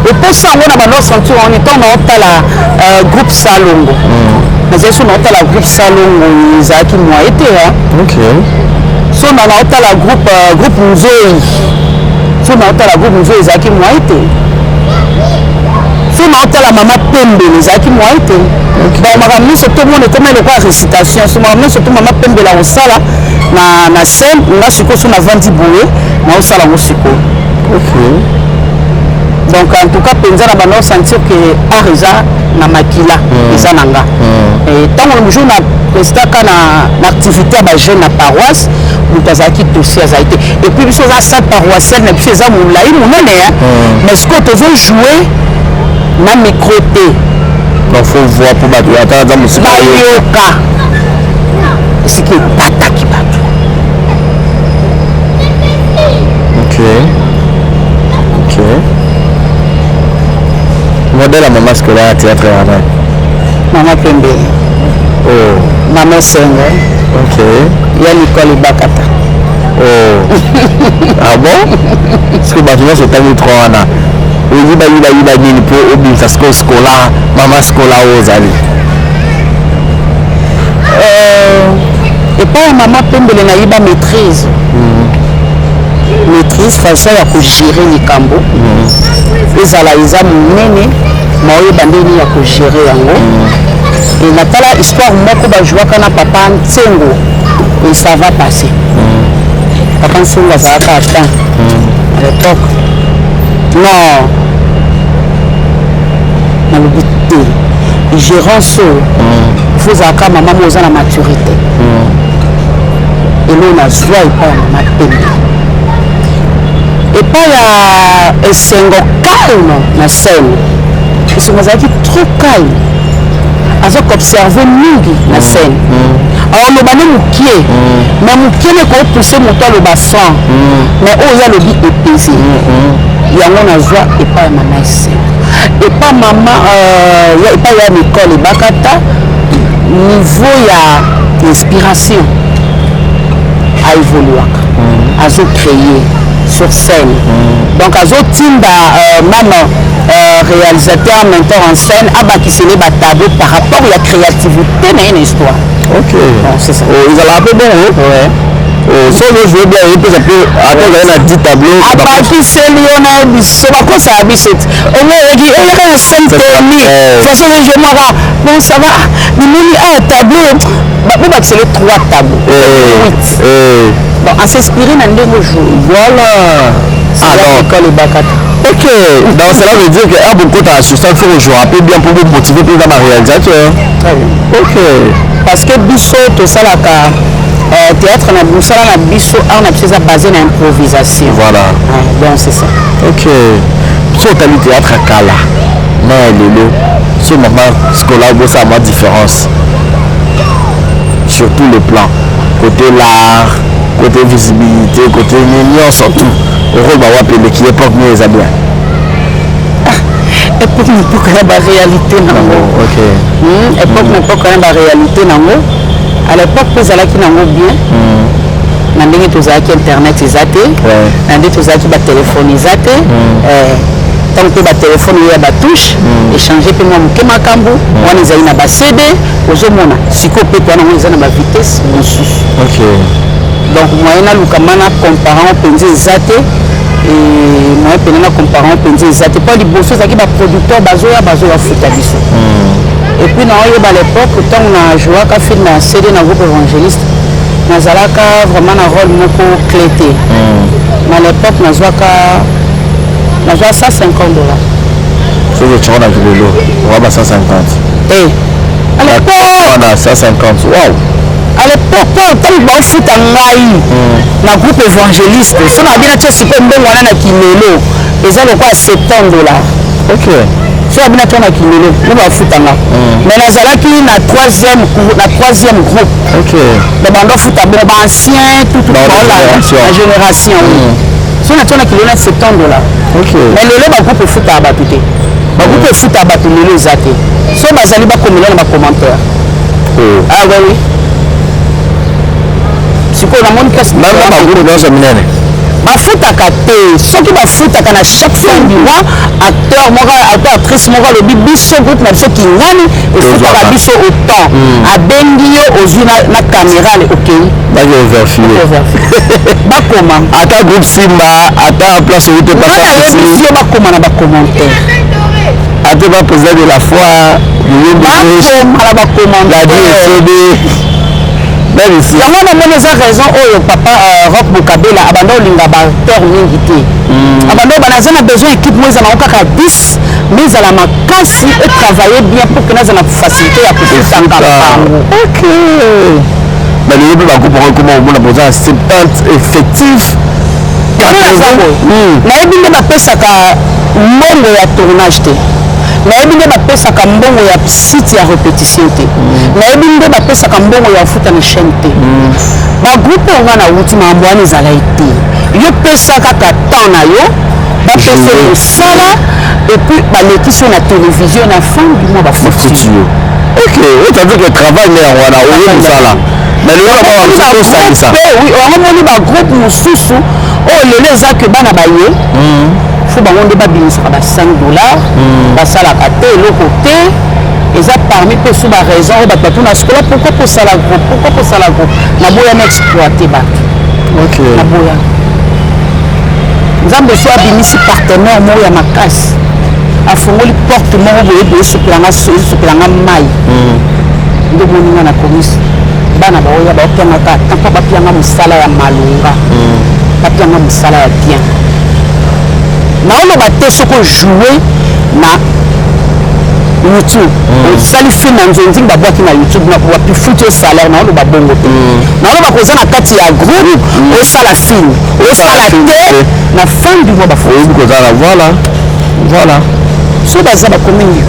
Eposa yango na banda sentir wana ntango naotala groupe Salongo. Nazali so naotala groupe Salongo, ezalaki moye te. So na naotala groupe Nzoi, so naotala groupe Nzoi, ezalaki moye te. So naotala Mama Pembele, ezalaki moye te. Donc makambo nyonso tomona ekoma eloko ya récitation. So makambo nyonso to Mama Pembele akosala na scène, nga sikoyo so navandi boye, naosala yango sikoyo. Donc en tout cas mpenza na banda osentir ke art eza na makila, eza na nga. Ntango mosusu na prestaka na activité ya bajeune na paroisse, moto azalaki dossier azali te. Et puis biso eza salle paroissiale na biso, eza molai monene, mais sikoyo tozojoue na micro te. Donc faut voir mpo bato ata aza mosika. Bayoka esika epataki bato. Ok, modèle ya mama scolaire ya théâtre wana? Mama Pembele. Oh. Mama Esengo. Ya Nicole Ebakata. Oh. Ah bon, parce que bato nyonso otangi trois wana, oyiba yiba yiba nini mpo obimisa sikoyo scola, mama scola oyo ozali? Epai ya Mama Pembele, nayiba maîtrise, maîtrise, façon ya kogérer likambo ezala eza monene, ma oyeba ndenge ya kogérer yango. E natala histoire moko bajouaka na papa Nsengo, et ça va passer. Papa Nsengo azalaka atteint à l'époque. Non, nalobi te, gérance oyo faut ozalaka mama mo oza na maturité. Eloko nazwa epai ya Mama Pembe, epai ya Esengo, calme na scène. Esengo azalaki trop calme, aza koobserve mingi na scène, aloba ne mokie, mais mokie ne koopousse moto aloba 100, mais oyo ye alobi epese yango. Nazwa epai ya Mama Esengo, epai mama, epai ya Nicole Ebakata, niveau ya inspiration aévoluaka, azocréer sur scène. Donc azotinda même réalisateur, metteur en scène, abakisele batableau par rapport ya créativité na ye na histoire. Ok. Bon, c'est ça. Ezalaka mpe bongo. So ozojoue bien, oyepesa mpe ata ozali na 10 tableau. Abakiseli yo na biso, bakosaka biso ti ongo oyeki oyaka na scène toni, façon ozojoue mwaka, bon, ça va, namoni awa tableau bobakiseli 3 tableau, 8. Bon, en s'inspirer na ndenge ojoue. Voilà. Ah non, école Ebakata. Ok, donc cela veut dire que ah, bokota sur ça, faut jouer un peu bien pour vous motiver plus dans ma réalisateur. Très bien. Ok. Parce que biso tosalaka théâtre na mosala na biso, art na biso eza basé na improvisation. Voilà. Ouais, donc c'est ça. Ok. So otali théâtre ya kala Na ya lelo, so mama Scola bosala mwa différence sur tous les plans, côté l'art, côté visibilité, côté nyonso, tout okoloba wapi eleki, époque nini eza bien? Époque na époque na baréalité nango. Époque na époque na baréalité nango. À l'époque mpe ezalaki nango bien na ndenge tozalaki, internet eza te, na nde tozalaki, batelefone eza te. Ntango mpe batelefone oyo ya batouche échange mpe mwa moke, makambo wana ezali na baCD. Ozomona sikoyo mpe towana yango eza na bavitesse mosusu. Donc moyen naluka ma na comparer mpenza eza te, moyen mpenza na comparer mpenza eza te, mpo liboso ezalaki baproducteur bazoya futa biso. Et puis naoyeba l'époque ntango na jouaka film ya CD na groupe évangéliste, nazalaka vraiment na rôle moko clé te, mais à l'époque nazwaka, nazwa 150 $. Soki otyaka na kilelo, oka ba 150? Te, à l'époque. Wana 150, wow. À l'époque, mpo ntango baofuta ngai na groupe évangéliste, so na bina tia sikoyo mbongo wana na kilelo eza lokola 70 $. So na bina tia na kilelo nde bafutanga, mais nazalaki na troisième groupe. Donc bando ofuta bongo baancien tutu baolanda na génération. So na tia na kilelo na 70 $. Mais lelo bagroupe efutaka bato te, bagroupe efutaka bato lelo eza te. So bazali, bakomela na bacommentaire. Ah oui, sikoyo namoni kasi nanga bagroupe nyonso minene bafutaka te. Soki bafutaka na chaque fin du mois, acteur moko, acteur, actrice moko alobi: biso groupe na biso kingani efutaka biso autant, abengi yo, ozwi na caméra, ale okei. Baki overfile. Bakoma. Ata groupe Simba, ata place oyo te. Nayebisi yo, bakoma na bacommentaire. Ate ba président de la foi. Bakoma na bacommentaire. Yango namoni eza raison oyo papa Rock Bokabela abanda olinga baacteur mingi te. Abanda oyo bana aza na besoin équipe mo ezala ngo kaka 10, mais ezala makasi, etravaille bien pour que naza na facilité ya kofutanga bango. Ok, balelo mpe bagroupe yango ekoma komona boza na 70 effectif. Nayebi nde bapesaka mbongo ya tournage te, nayebi nde bapesaka mbongo ya site ya répétition te, nayebi nde bapesaka mbongo ya futa na chaîne te. Bagroupe oyo nga nauti, makambo wana ezalaki te. Yo pesa kaka temps na yo, bapesa mosala, et puis balekisi yo na télévision, na fin du mois bafuti yo. Ok, c'est-à-dire que travail nde yango wana, oye mosala, mais lelo osangisa. Yango moni bagroupe mosusu oyo lelo eza ke bana baye, fo bango nde babimisaka ba 5 $, basalaka te eloko te. Eza parmi mpe so baraison oyo bato batuna sikola: pourquoi kosala groupe, pourquoi kosala groupe? Naboya na exploite bato. Naboya. Nzambe so abimisi partenaire moko ya makasi, afongoli porte moko boye boye, esopelanga mai nde moninga na komisi bana baoya baopiangaka ata mpo bapianga mosala ya malonga, bapianga mosala ya bien. Naoloba te soki ojoue na YouTube, osali film na nzonzingi, babwaki na YouTube, wapi futi yo salaire. Naoloba bongo te. Naoloba koza na kati ya groupe, osala film, osala te, na fin du mois bafuti. Oyebi kozala, voilà. So baza bakomi ndio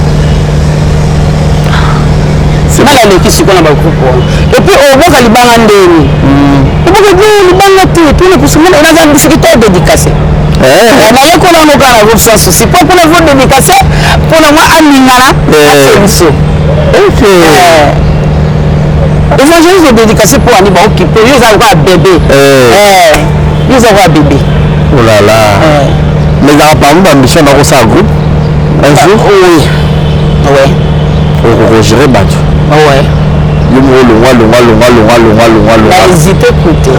nga naleki sikoyo na bagroupe wana. Et puis obwaka libanga ndeni, obwaka libanga te mpona kusunga naza soki to dédicace, nayekola yango kaka na groupe Sans Souci, mpo mpona vo dédicace mpona mwa amingana atie biso évangéliste dédicace mpo ani baokipe yo, eza lokola bébé, yo eza lokola bébé. Oh là là, mais ezalaka parmi bamission na kosala groupe un jour? Oui. Okokogere bato? Ouais. Yo moko longwa, longwa, longwa, longwa, longwa, longwa, longwa. Na hésité kute,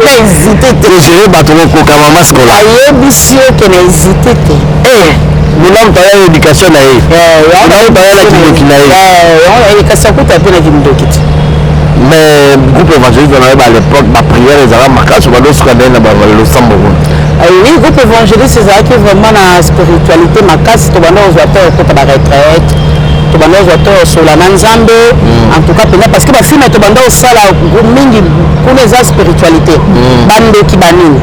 na hésité te. Ogere bato kokoka, mama Sikola? Ayebisi yo ke na hésité te. Mona moto aya na éducation na ye, mona moto aya na kindoki na ye. Kasi akuta mpe na kindoki te. Mais groupe évangéliste na ye, à l'époque baprière ezalaka makasi, badosuka ndenge na losambo kuna. Oui, groupe évangéliste ezalaki vraiment na spiritualité makasi. Tobanda kozwa te okota baretraite, tobanda kozwa te osola na Nzambe, en tout cas mpenza, parce que bafilme tobanda kosala mingi kuna eza spiritualité, bandoki, banini.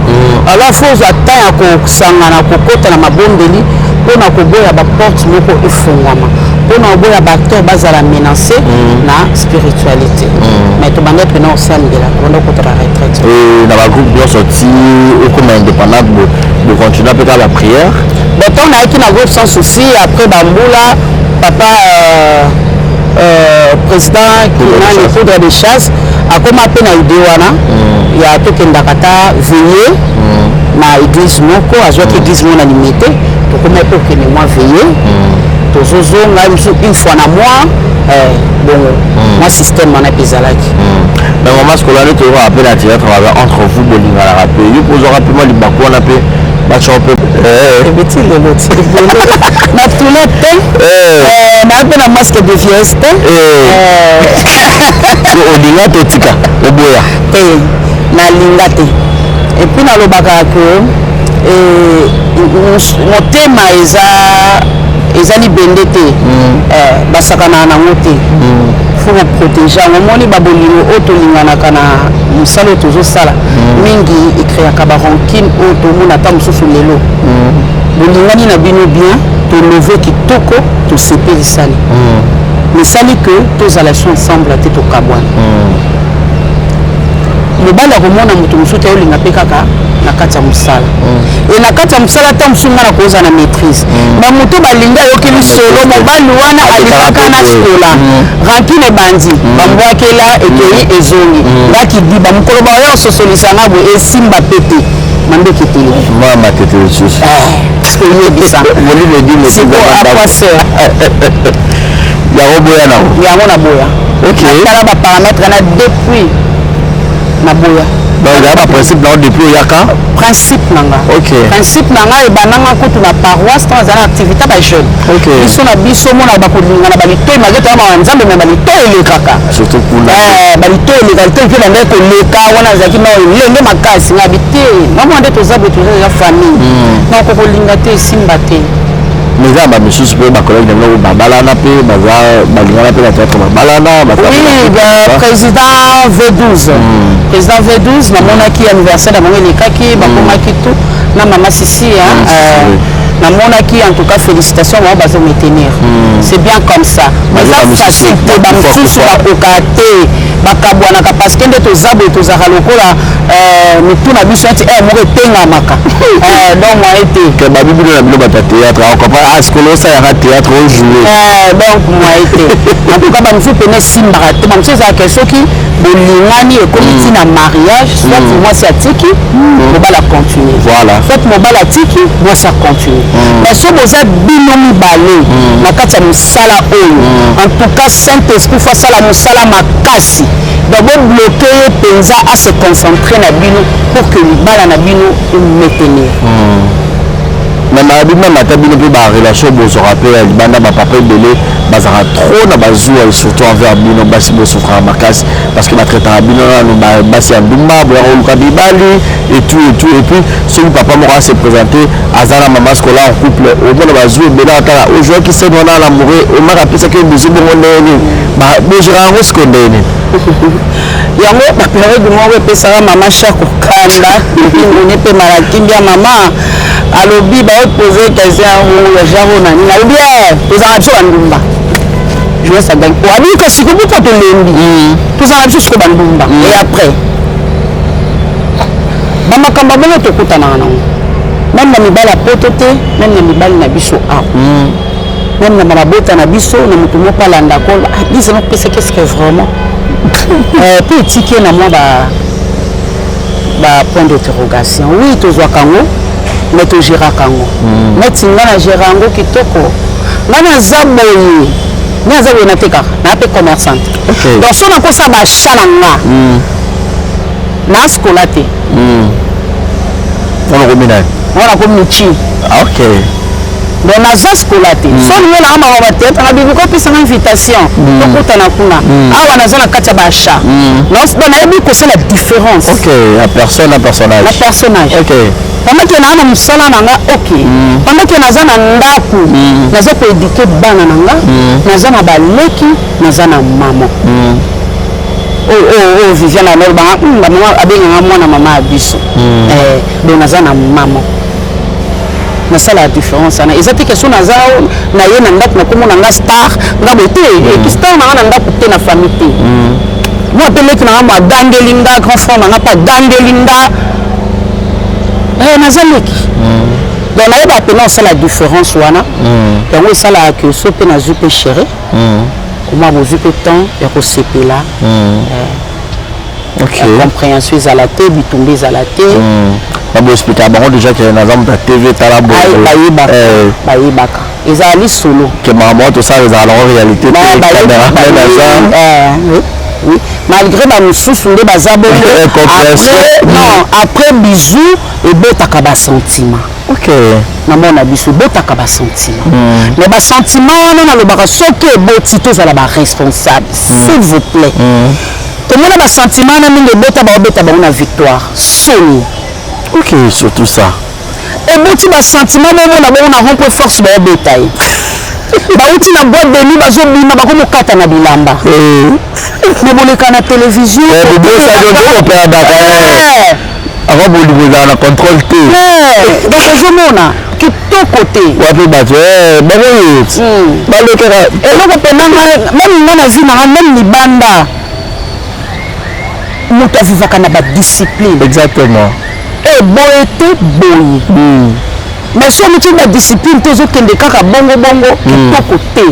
Alors faut ozwa temps ya kosangana, kokota na mabondeli. Mpo na koboya ba porte moko efongwama, mpo na koboya ba acteur bazala menace na spiritualité. Mais tobanda mpena kosambela, tobanda kokota ba retraite. Na bagroupe nyonso ti okoma indépendante, bocontinue mpe kaka baprière? Bon, ntango nayaki na groupe Sans Souci, après bambula, papa président Kinani Poudre de Chasse akoma mpe na idée wana ya tokendaka ta veille na église moko. Azwaki église moko na Limete, tokoma mpe okende mwa veille, tozozonga mosusu une fois na mois. Bongo mwa système wana mpe ezalaki. Mais mama Scola, nde toyoka mpe na théâtre baza entre vous, bolinganaka mpe. Yo mpo ozwaka mpe mwa libaku wana mpe batya mpe? Ebeti lelo ti na tule te, naa mpe na masque de vieillesse te. Olinga to tika oboya? Te, nalinga te. Et puis nalobaka ke motema eza libende te, basakanaka nango te, faut koprotéger yango. Omoni, babolingo oyo tolinganaka na mosala oyo tozosala mingi ecréaka barancune oyo tomona. Ata mosusu lelo bolingani na bino bien, tolove kitoko, tosepelisani, mesali ke tozala so ensemble te, tokabwana. Mobali akomona moto mosusu te, olinga mpe kaka na kati ya mosala. E na kati ya mosala, ata mosusu ngai na kozala na maîtrise, mais moto balingi ayoki lisolo, mobali wana alingaka na Scola, rancune ebandi, bambwakela ekei ezongi, ngaki diba mokolo baoya ososolisanga boye, esimba pe te, mandoki etelemi. Mwa matete lisusu. Oyebisa. Molimo edimi. Siko aquaseur. Yango boya nango? Yango naboya. Natala baparamètre na depuis naboya. Donc ezala baprincipe nango depuis oyaka? Principe na nga. Principe na nga ebandanga kutu na paroisse, ntango azala na activité bajeune. Biso na biso mona bakolingana, balitoi malgré toya mawa Nzambe, me balitoi elekaka. Surtout kuna. Balitoi eleka, litoi mpe bandaki koleka wana. Azalaki na elenge makasi, nga bi te, mama nde toza boye, toza eza famille, donc kolinga te, esimba te. Mais eza na bamisusu mpe, bacollègue na bino babalana mpe, baza balingana mpe na théâtre, babalana. Oui, président V12, président V12, namonaki anniversaire na bango elekaki, bakomaki tout na mama Sisi. Namonaki, en tout cas félicitation bango, bazo maintenir, c'est bien comme ça. Mais eza facile te, bamosusu bakoka te, bakabwanaka, parce que nde toza boye, tozalaka lokola mitu na biso neti moko etengamaka, donc moye te. Babi bino na bino bato ya théâtre acomprendre, ah, sikolo osalaka théâtre, ojoue. Donc moye te. En tout cas bamosusu pene esimbaka te. Bamosusu ezalaka soki bolingani ekomi ntina mariage, soit mwasi atiki, mobali acontinue. Soit mobali atiki, mwasi acontinue. Mais so boza bino mibale na kati ya mosala oyo, en tout cas Saint Esprit faut asala mosala makasi, donc bobloquer ye mpenza, ase concentrer na bino pour que libala na bino emaintenir. Mais mayebi meme ata bino mpe barelation bozwaka mpe ya libanda, bapapa ebele bazalaka trop na bazuwa, surtout envers bino basi. Bosouffraka makasi parce que batraitaka bino nanu basi ya ndumba, boyaka koluka mibali et tout et tout. Et puis soki papa moko ase présente, aza na mama Scola en couple, omona bazwi ebele, atala ozwaki scène wana alamoure, omaka apesaki yo bizu bongo, ndenge nini bogéra yango siko, ndenge nini? Yango bapériode moko epesaka mama Shako kanda nguni mpe malakimbi ya mama alobi baopose question yango ya genre na nini, alobi tozalaka biso bandumba. Joyce agangi alobi kasi kobuka, tolembi, tozalaka biso siko bandumba. Et après bamakambo bongo tokutanaka nango, même na mibali ya poto te, même na mibali na biso awa, même na mabota na biso, na moto moko alanda ko biso nopesa, qu'est-ce que vraiment mpe etiki ye na mwa ba point d'interrogation. Oui, tozwaka yango, mais togéraka yango. Neti nga na géra yango kitoko. Nga naza boye, nga naza boye, natekaka, naa mpe commerçante. Donc so nakosala baachat na nga na Scola te. Wana komi nani? Wana komi michi. Donc naza Scola te. So olingi nanga mama bateatre nga bibi, kopesanga invitation, tokutana kuna. Awa naza na kati ya baachat, donc nayebi kosala différence. Ok, ya personne na personnage. Na personnage. Pendant ke naa na mosala na nga, ok, pendant ke naza na ndako, naza koéduquer bana na nga, naza na baleki, naza na mama oyo Viviane alobanga, bamama abenganga mwana mama ya biso. Donc naza na mama. Nasala différence wana. Eza te question naza na ye na ndako, nakomona nga star, nga boye te. Eki star na nga na ndako te, na famille te. Mwa mpe leki na nga mo agangeli nga, grand frère na nga mpe agangeli nga. Naza leki. Donc nayeba mpena osala différence wana. Yango esalaka ke so mpe nazwi mpe chéri, omwa bozwi mpe temps ya kosepela, ya compréhension ezala te, bitumba ezala te. Naboexplika bango déjà ke naza moto ya TV, tala. Bayebaka, bayebaka, ezala lisolo. Ke makambo wana tosala ezala nango réalité te, cameraman aza. Oui, malgré bamosusu nde baza bongo. Non, après bisou ebotaka basentiment. Namona biso ebotaka basentiment, mais basentiment wana nalobaka soki eboti, tozala baresponsable, s'il vous plaît. Tomona basentiment wana mingi ebota, baobeta bango na victoire, soni. Ok, surtout ça. Eboti basentiment, momona bongo na rond point force, baobeta ye, bauti na boîte de nuit, bazobima, bakomokata na bilamba, me boleka na télévision. Operdaka avant bolingo ezala na contrôle te. Donc ozomona kitoko te. Wapi bato bango balekaka. Eloko mpena même nga na vie nanga, même libanda, moto avivaka na badiscipline. Eboye te boye, mais so omiti badiscipline te, ozokende kaka bongo bongo, kitoko te.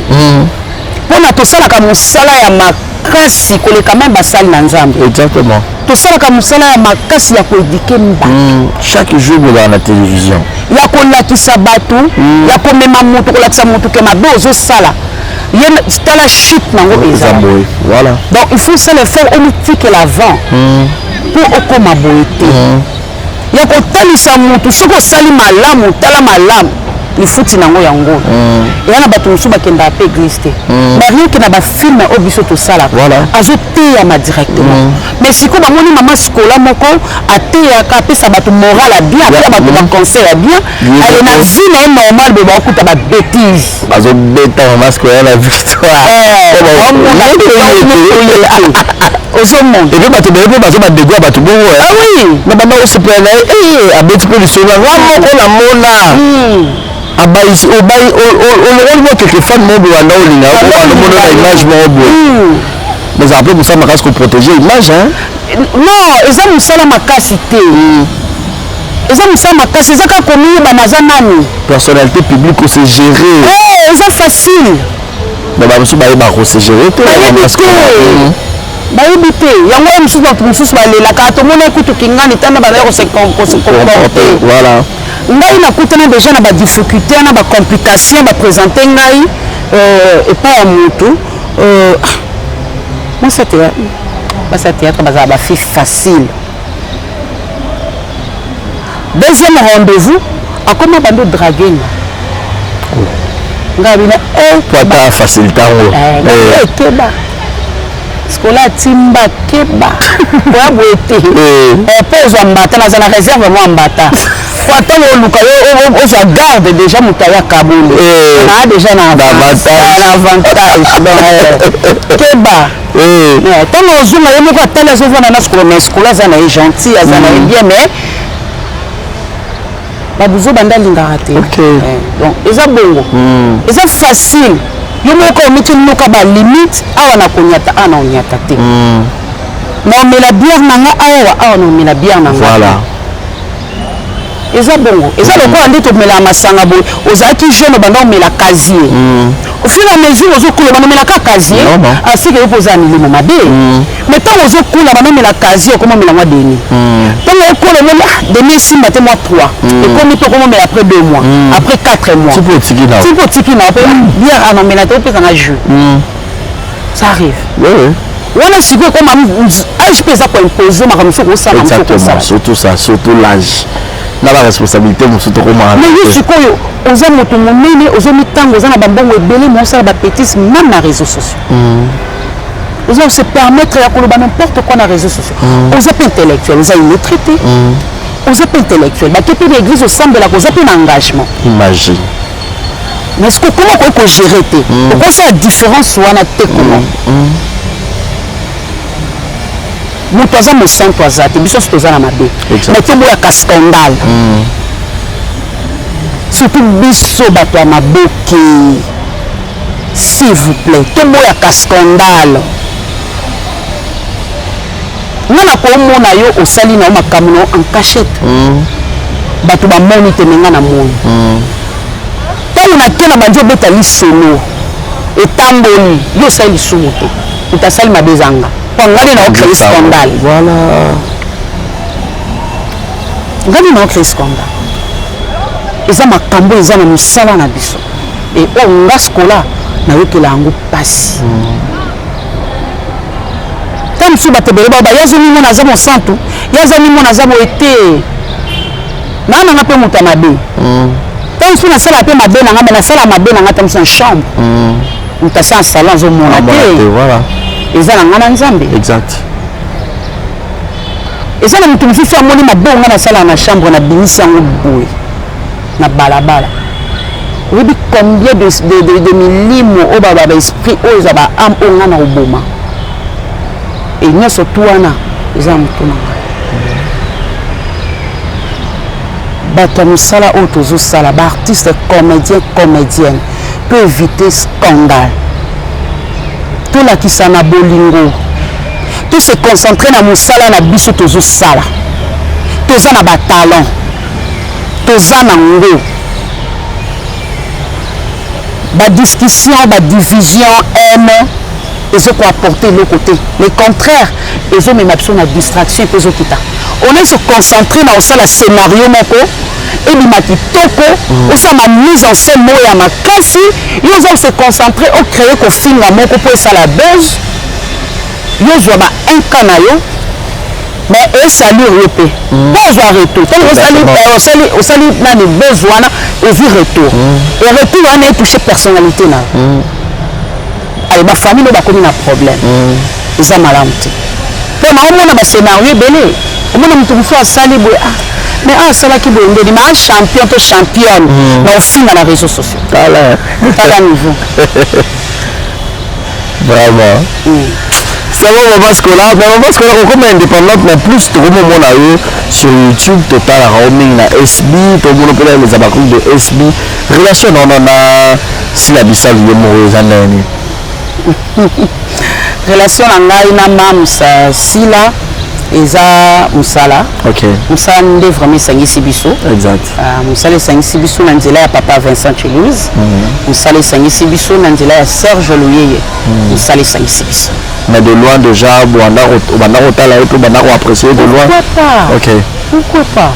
Mpona tosalaka mosala ya makasi koleka même basali na Nzambe. Tosalaka mosala ya makasi ya koéduquer bato. Chaque jour bozala na télévision. Ya kolakisa bato, ya komema moto, kolakisa moto ke mabe ozosala ye, tala chute nango eza boye, voilà. Donc il faut sala effort, omitikela avant mpo okóma boye te. Ya kotalisa motu soki osali malamu, tala malamu lifuti nango yango. Eya na bato mosusu bakendaka mpe église te, mais rien que na bafilm oyo biso tosalaka, azoteyama directement. Mais sikoyo bamoni mama Sikola moko ateyaka, apesa bato moral ya bien, apeya bato baconseil ya bien, ale na vie na ye normal boye bakokuta babêtise. Bazobeta mama Sikola na victoire. Ozomona. Et puis bato ebele mpe bazo badego ya bato bongo. Ah oui. Na banda kosepela na ye, abeti mpe lisolo nga moko namona abayisi, olongoli mwa quelque femme moko boye, banda olinga omona na image moko boye, mais ezala mpe mosala makasi koprotéger image. Non, eza mosala makasi te, eza mosala makasi, eza kaka komiyeba naza nani. Personnalité publique, kose gérer. Eza facile. Mais bamosusu bayebaka kose gérer te. Bayebi te, bayebi te. Yango oyo mosusu, bato mosusu balelaka, tomoni ekutu kingani tanda bazali kose comporter. Voilà. Ngai nakutana déjà na badifficulté na bacomplication, baprésente ngai epai ya motu. Mwasi ya théâtre, basi ya théâtre bazala bafille facile. Deuxième rendez-vous, akoma bando draguer nga ngai bina. Po ata facilité yango. Keba Sikola, atimba, keba koya boye te, mpo ozwa mbata. Naza na réserve mwa mbata, po ata oluka yo ozwa garde déjà, moto ayaka bole naa déjà na avantage. Donc keba. Ntango ozonga, ye moko atali, azovanda na Sikola, mais Sikola aza na ye gentil, aza na ye bien, mais babuzo banda alingaka te. Donc eza bongo, eza facile. Yo moko omiti noka balimite: awa na koniata, awa na oniata te, na omela bière na nga awa, awa na omela bière na nga. Eza bongo, eza lokola nde tomelaka masanga boye. Ozalaki jeune, obanda omela casier, au fur et à mesure ozokola, banda omelaka casier, asike yo mpo oza na milimo mabe. Mais ntango ozokola, banda omela casier, okoma omela mwa demi. Ntango okola, omoni demi esimba te, mwa 3 ekomi mpe, okoma omela après 2 mois, après 4 mois. Tipo otiki na. Tipo otiki na mpe bière ana omela te, opesanga jus. Ça arrive. Wana sikoyo ekoma âge mpe eza koimpose makambo mosusu kosala mosusu. Exactement. Kosala. Surtout ça, surtout l'âge na baresponsabilité mosusu tokomaka. Mais yo sikoyo oza moto monene, ozomitanga, oza na bambongo ebele, ma osala babêtises même na réseaux sociaux, oza se permettre ya koloba n'importe quoi na réseaux sociaux. Oza mpe intellectuel, oza illettré te, oza mpe intellectuel, bake mpe na église, osambelaka, oza mpe na engagement. Imagine. Mais ce que comment okoki kogérer te, okosala différence wana te? Comment moto aza mosantu aza te, biso nyonso toza na mabe. Mais toboyaka scandale. Surtout biso bato ya maboke, s'il vous plaît, toboyaka scandale. Nga nakomona yo osali na yo makambo na yo en cachette, bato bamoni te, me nga namoni. Ntango nake na bandi obeta lisolo, etamboli, yo osali lisumu te, moto asali mabe ezanga mpo nga nde naocréer scandale. Voilà. Nga nde naocréer scandale. Eza makambo eza na mosala na biso e oyo nga Scola nayokela yango mpasi. Ta mosusu bato ebele bao baye azomimona aza mosantu, ye aza mimona aza boye te. Naa nanga mpe moto ya mabe, ta mosusu nasala mpe mabe na nga, me nasala mabe na nga ta mosusu na chambre, moto asa na salon azomona Amona te. Te, voilà. Eza na nga na Nzambe. Exact. Eza na moto mosusu amoni mabe nga nasala na chambre, nabimisi yango boye na balabala. Oyebi combien de milimo oyo baesprit oyo eza baâme oyo nga na koboma e nyonso tu wana eza na motu na ngai. Bato ya mosala oyo tozosala, baartiste comédien, comédienne, to éviter scandale, tolakisa na bolingo, to se concentrer na mosala na biso tozosala. Toza na batalent, toza na ngo. Badiscussion, badivision, haine ezokoapporter eloko te, le contraire, ezomema biso na distraction mpe ezokita. On est se concentrer na kosala scénario moko ebima kitoko, osala mise en scène moko ya makasi. Yo oza se concentrer ocréer kofinga moko mpo esala buzz, yo ozwa ba 1 cas na yo, mais esalir yo mpe mpo ozwa retour. Ntango osali, osali nani buzz wana, ozwi retour, et retour wana etouche personnalité na yo. Ale, bafamille oyo bakomi na problème, eza malamu te. Mpo na omona bascénario ebele, omona moto mosusu asali boye, ah mais ah asalaki boye ndeni, ma champion to championne na ofinga na réseaux sociaux. Tala. Tala niveau. Vraiment. Ça va, Maman Scola. Mais Maman Scola, comme indépendante, mais plus tokomomona yo sur YouTube, totalaka yo mingi na SB, tomona mpena les abakoki de SB. Relation na wana na Sila Bisalu ye moko eza ndenge? Relation na ngai na Mamsa Sila eza mosala. Mosala nde vraiment esangisi biso. Exact. Mosala esangisi biso na nzela ya papa Vincent Chelouse, mosala esangisi biso na nzela ya Serge Luyeye, mosala esangisi biso. Mais de loin déjà, obanda kotala ye mpe obanda koapprécier de loin? Pourquoi pas? Pourquoi pas?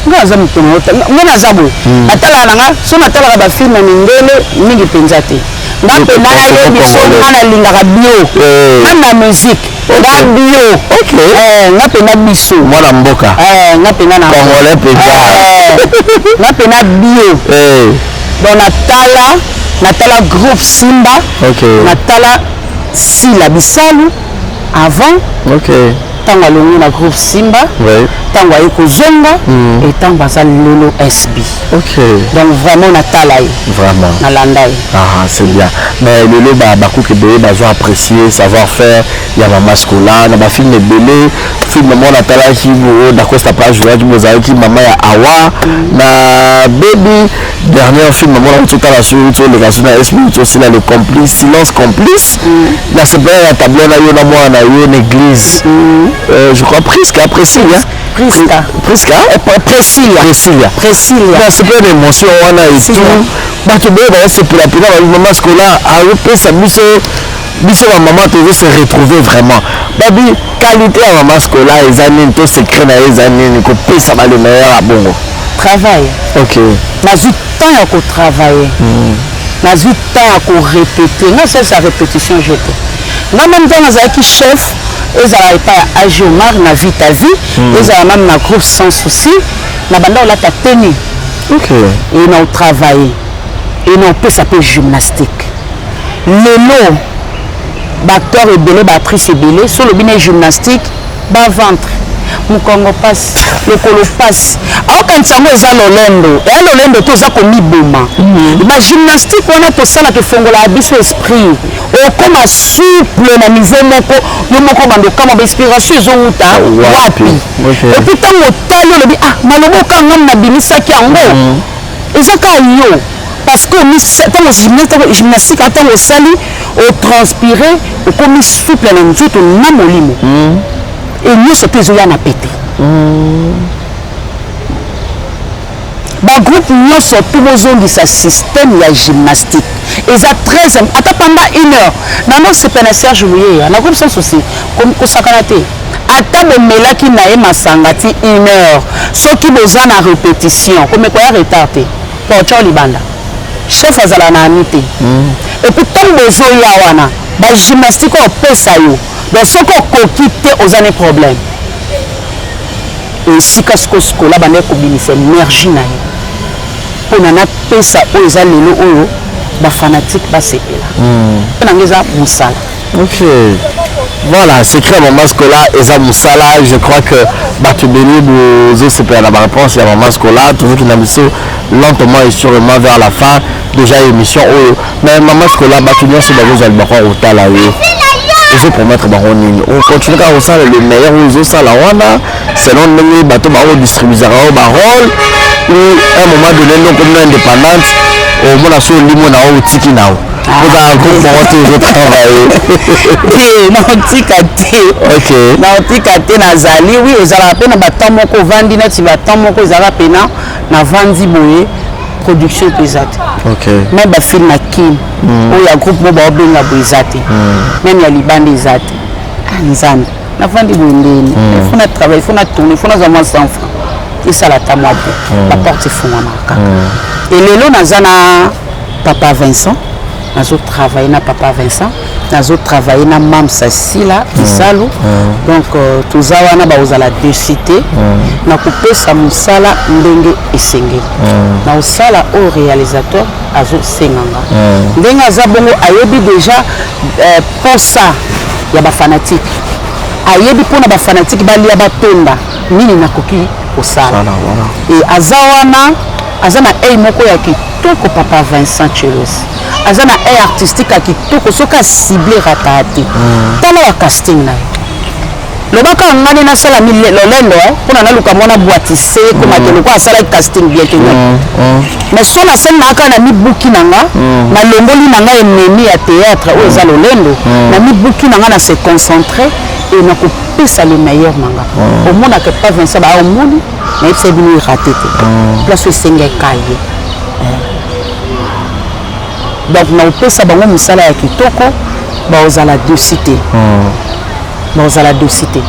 Nga aza moto nga naza boye, natalaka na nga so, natalaka bafilm ya mindele mingi mpenza te. Nga mpe nayebi so nga nalingaka bio, même na musique nga bio. Nga mpena biso. Mwana mboka. Nga mpena na Congolais mpenza. Nga mpena bio. Donc natala groupe Simba, natala Sila Bisalu avant, ntango alongwi na groupe Simba, ntango aye kozonga, e ntango aza lelo SB. Donc vraiment natala ye. Vraiment. Nalanda ye. Ah, c'est bien. Mais lelo bakuki ebele bazo apprécier savoir faire ya Mama Scola na bafilm ebele. Film moko natalaki oyo Dacosta page oyaki, bozalaki mama ya Awa na Baby. Dernier film moko nauti otala so, uti oleka so na SB, uti osila, le complice, silence complice, na sepela ya tableau na yo na mwana na yo na église. Je crois Prisca, Priscilla. Prisca. Prisca. Priscilla. Priscilla. Priscilla. Nasepela na émotion wana et tout. Bato ebele bazosepela mpena, Mama Scola azopesa biso, biso bamama tozo se retrouver vraiment. Babi qualité ya Mama Scola eza nini to secret na ye eza nini kopesa bale meilleur ya bongo? Travail. Nazwi temps ya kotravailler, nazwi temps ya korépéter. Nga salisa répétition je te nga même ntango nazalaki chef, ezala epai ya Ag Omar na Vie ta Vie, ezala même na groupe Sans Souci, na banda olata tenue e na otravailler e na opesa mpe gymnastique. Lelo baacteur ebele, baactrice ebele, so olobi na gymnastique, baventre, mokongo pasi, lokolo pasi, aokanisa yango eza lolendo. Eya lolendo te, oza komiboma. Bagymnastique wana tosalaka efongolaka biso esprit, okoma souple na niveau moko, yo moko bando okama bainspiration ezowuta wapi. Et puis ntango otali, olobi: ah, maloba okanga nabimisaki yango. Eza kaka yo parce que ntango gymnastique, ntango osali, otranspire, okomi souple na nzoto na molimo e nyonso mpe ezoya na pete. Bagroupe nyonso mpe bozongisa système ya gymnastique, eza très, ata pendant une heure. Nano sepe na Serge Luyeya na groupe Sans Souci, kosakana te. Ata bomelaki na ye masanga ti une heure, soki boza na répétition, komeko ya retard te, po otya libanda. Chef azala na ami te. Et puis ntango bozoya wana, bagymnastique oyo opesa yo, donc soki okoki te, oza ne problème. Esika sikoyo bandeki kobimisa énergie na ye mpona napesa oyo eza lelo oyo bafanatike basepela mpe nango eza mosala. Ok. Voilà, secret Maman Scola eza mosala. Je crois que bato ebele bozosepela na baréponse ya Maman Scola. Tozokenda biso lentement et sûrement vers la fin déjà émission oyo. Mais Maman Scola, bato nyonso bazozwa libako ya kotala yo, ozopromettre bango nini? Ocontinue kaka kosala le meilleur oyo ozosala wana selon ndenge bato baodistribuisaka yo barole, ou un moment donné ndenge okomi na indépendante, omona so olimo na yo, otiki na yo, ozala groupe moko te, ozotravaille? Te, naotika te. Naotika te, nazali. Oui, ezalaka mpe na batemps moko ovandi neti batemps moko ezalaka mpena navandi boye, production mpe eza te. Même bafilm ya kine oyo ya groupe mo baobenga boye eza te, même ya libanda eza te. Ah, Nzambe, navandi boye ndeni, il faut na travail, il faut na tourner, il faut nazwa mwa 100 francs, esala ata mwa bo baporte efungwamaka kaka. Elelo naza na papa Vincent, nazotravaille na papa Vincent, nazotravaille na Mamsa Sila Bisalu. Donc toza wana, bakozala déçus te na kopesa mosala ndenge esengeli na kosala oyo réalisateur azosenganga. Ndenge aza bongo, ayebi déjà posa ya bafanatike, ayebi mpona bafanatike balia batonda nini nakoki kosala. E aza wana, aza na œil moko ya kitoko. Papa Vincent Chelos aza na œil artistique ya kitoko. Soki acible, rata te. Tala ya casting na ye, lobaka nga nde nasala lolendo mpona naluka mwana bwatise ekoma te lokola asalaki casting bien te. Mais so nasali na kaka na mibuki na nga, nalongoli na nga ennemi ya théâtre oyo eza lolendo, na mibuki na nga, na se concentre e nakopesa le meilleur na nga. Omonaka pa Vincent baa omoni, nayebisa bino erate te place oyo esengeka ye. Donc nakopesa bango mosala ya kitoko, baozala déçus te, baozala déçus te.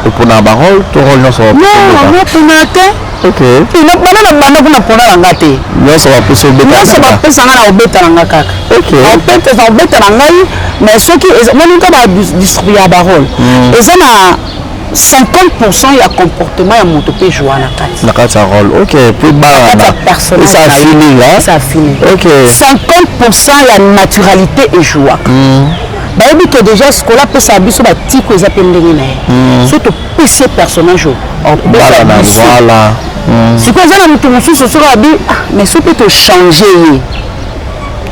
Opona barole to role nyonso? Non, napona te. Bana na banda kuna, pona na nga te. Nyonso bapesa? Nyonso bapesa nga, na kobeta na nga kaka, obeta na ngai. Mais soki moninga badistribue ya barole, eza na 50% ya comportement ya moto mpe joua na kati. Na kati ya rôle, ok. Mpe bana esa feeling. Esa feeling. 50% ya naturalité ejouaka. Bayebi ke déjà Sikola apesaka biso batiko, eza mpe ndenge na ye. So topesi ye personnage oyo opesa biso sikoyo, eza na moto mosusu soki abi, mais so mpe tochange ye,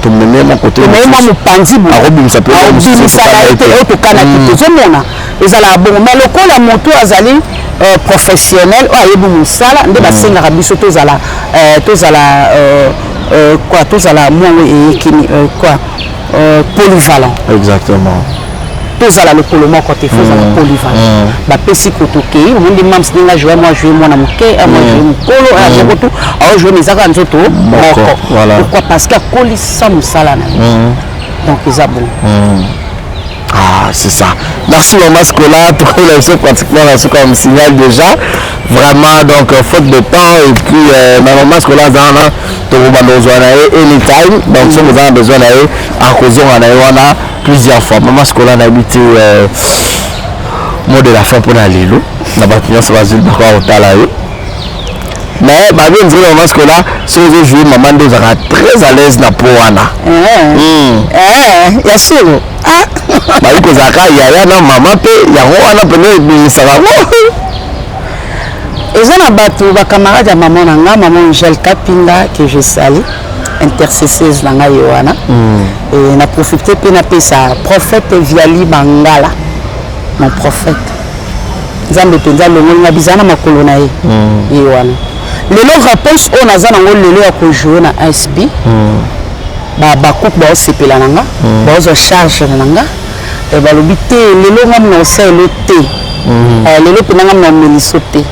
tomeme mwa kote, tomeme mwa mopanzi, akobimisa mpe akobimisa na ye te oyo tokanaki. Tozomona ezalaka bongo. Mais lokola moto azali professionnel oyo ayebi mosala, nde basengaka biso tozala quoi, tozala mwango eyekini quoi, polyvalent. Exactement. Tozala lokolo moko te, faut ozala polyvalent. Bapesi koto okei, omoni mams ndenge ajoue, mwa joue mwana moke, mwa joue mokolo, moko tu aojoue, mais ezaka nzoto moko. Pourquoi? Parce que akolisa mosala na ye. Donc eza bon. Ah, c'est ça. Merci Maman Scola. Nous pratiquement là, comme signal déjà. Vraiment, donc, faute de temps. Et puis, ma Maman Scola, Zana, anytime. Donc, si vous avez besoin d'aller à cause, on a plusieurs fois. Maman Scola a habité mot de la fin pour la lelo. Na bato nyonso bazwi bakwa kotala yo. Mais babi nzela Maman Scola, soki ozojouer mama nde ozalaka très à l'aise na po wana. Ya solo. Bayi kozalaka yaya na mama mpe yango wana pene ebimisaka ngo. Eza na bato bacamarade ya mama na nga, mama Angèle Kapinda que je salue, intercesseuse na ngai ye wana. Na profite mpe napesa prophète Viali Bangala, mon prophète. Nzambe mpenza alongoli nga bizala na makolo na ye, ye wana. Lelo réponse oyo naza nango lelo ya kojoue na SB, bakuku baosepela na nga, baozwa charge na nga, balobi te lelo nga mna osalelo te, lelo mpena nga mna omeliso te.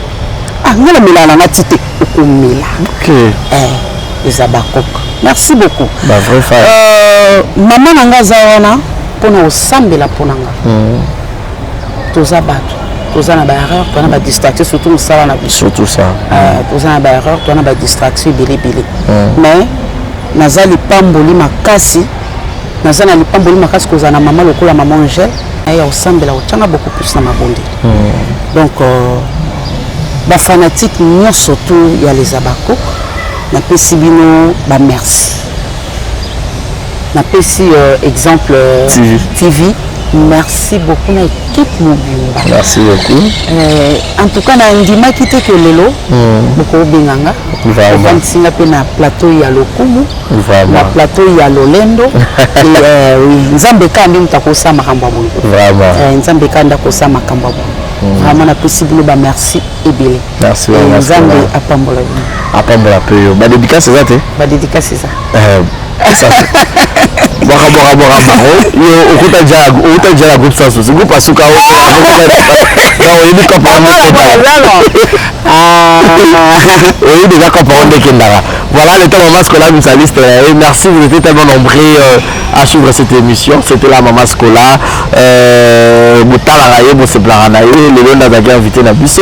Ah, nga namelaka na nga ti te, okomela. Eza bakoka. Merci beaucoup. Ba vrai fan. Mama na nga aza wana mpona kosambela mpo na nga. Toza bato, toza na baerreur, toza na badistraction, surtout mosala na biso. Surtout ça. Toza na baerreur, toza na badistraction ebele ebele, mais naza lipamboli makasi, naza na lipamboli makasi kozala na mama lokola mama Angèle ya kosambela, kotyanga beaucoup plus na mabondeli. Donc bafanatike nyonso tu ya les Abakok, napesi bino bamerci. Napesi exemple TV. TV, merci beaucoup na équipe mobimba. Merci beaucoup. En tout cas nandimaki te ke lelo bokobenga nga, ovandisi nga mpe na plateau ya lokumu, na plateau ya lolendo. Et, oui, Nzambe kaka nde moto akosala makambo ya boye. Nzambe kaka nde akosala makambo ya boye. Vraiment napesi bino bamerci ebele. Merci. Nzambe apambola bino. Apambola mpe yo. Badédicace eza te? Badédicace eza. Bwaka, bwaka, bwaka bango. Yo okuta dia, okuta dia na groupe sans souci, groupe asuka, oyebi kopa wana, oyebi déjà kopa wana ekendaka. Voilà le temps Mama Scola misa liste. Et merci, vous étiez tellement nombreux à suivre cette émission. C'était la Mama Scola, botalaka ye, bosepelaka na ye. Lelo nde azalaki invité na biso.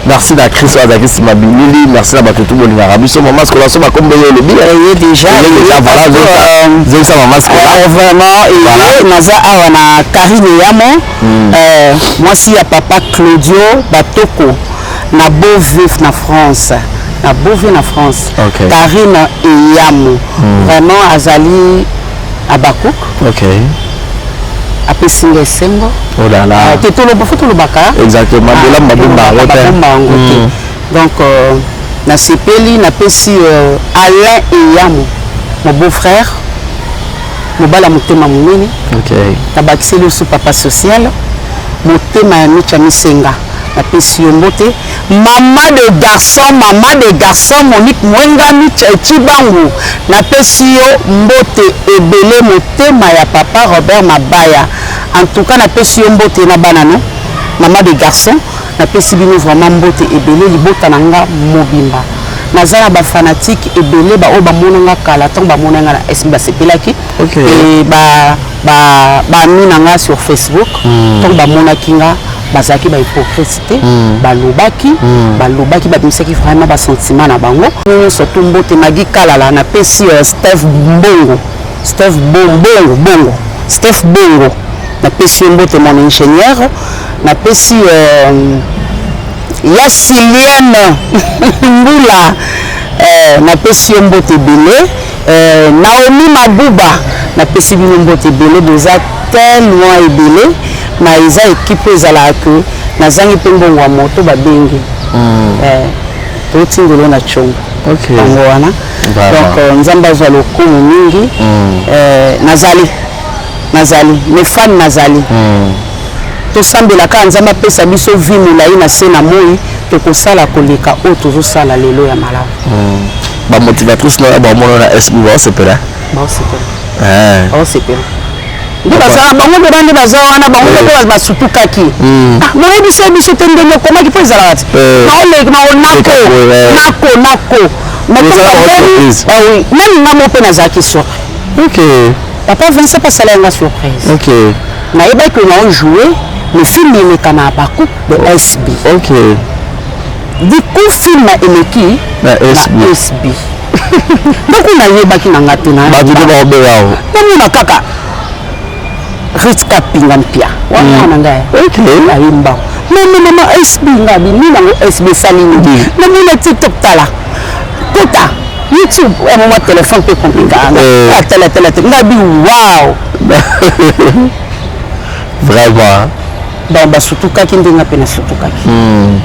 Merci na Chris oyo azalaki nsima bilili. Merci na bato tu bolingaka biso. Mama Scola, so bakombo ye olobi. Ye déjà. Déjà, voilà, zongisa Mama Scola. Vraiment eye naza awa na Karine Yamo, mwasi ya papa Claudio Batoko na Beauvais na France, na Beauvais na France. Karine Eyamo, vraiment azali Abakuk. Apesi nga esengo. Oh là là. Te, toloba, fo tolobaka. Exactement, bolamu babomba yango te. Babomba yango te. Donc nasepeli, napesi Alain Eyamo, mon beau frère, mobali ya motema monene. Nabakiseli osu papa social, motema ya Micha Misenga, napesi yo mbote. Mama de garçon, mama de garçon Monique Mwenga Micha Cibangu, napesi yo mbote ebele. Motema ya papa Robert Mabaya, en tout cas napesi yo mbote na bana no. Mama de garçon, napesi bino vraiment mbote ebele, libota na nga mobimba. Naza na bafanatike ebele, baoyo bamona nga kala, ntango bamona nga na SB basepelaki. E baami na nga sur Facebook, ntango bamonaki nga bazalaki bahypocrite te, balobaki, babimisaki vraiment basentiment na bango nyonso tu. Mbote Magi Kalala, napesi Steve Mbongo, Steve Bongo, Bongo, Steve Bongo, napesi yo mbote, mon ingénieur. Napesi Yasilienne Mbula, napesi yo mbote ebele. Naomi Mabuba, napesi bino mbote ebele. Boza tellement ebele na eza équipe oyo ezalaka ke nazangi mpe mbongo ya moto, babengi, totindelo na Tshombo yango wana. Donc Nzambe azwa lokumu mingi. Nazali mes fans, nazali tosambela kaka Nzambe apesa biso vie molai na se na moi, tokosala koleka oyo tozosala lelo ya malamu. Bamotivatrice na bamona na SB baosepela. Baosepela, baosepela nde bazala bango mpe bande baza wana, bango mpe basutukaki. Boyebisa biso te ndenge okomaki mpo ezalaka te naoleka nako nako nako. Même nga mo mpe nazalaki surprise. Papa Vincent mpe asala yanga surprise. Nayebaki na ojoue le film eleka na Bacoup de SB. Du coup film eleki na SB, ndoko nayebaki na nga te. Bato nde bakobenga. Namona kaka Rit Kapinga Mpia wana na ngai ayemba mama mama SB. Nga bini nango SB esali nini? Namona TikTok, tala, kota YouTube, moma téléphone mpe compliqué, tala tala te, nga bi wow. Vraiment. Donc basutukaki ndenge mpe nasutukaki,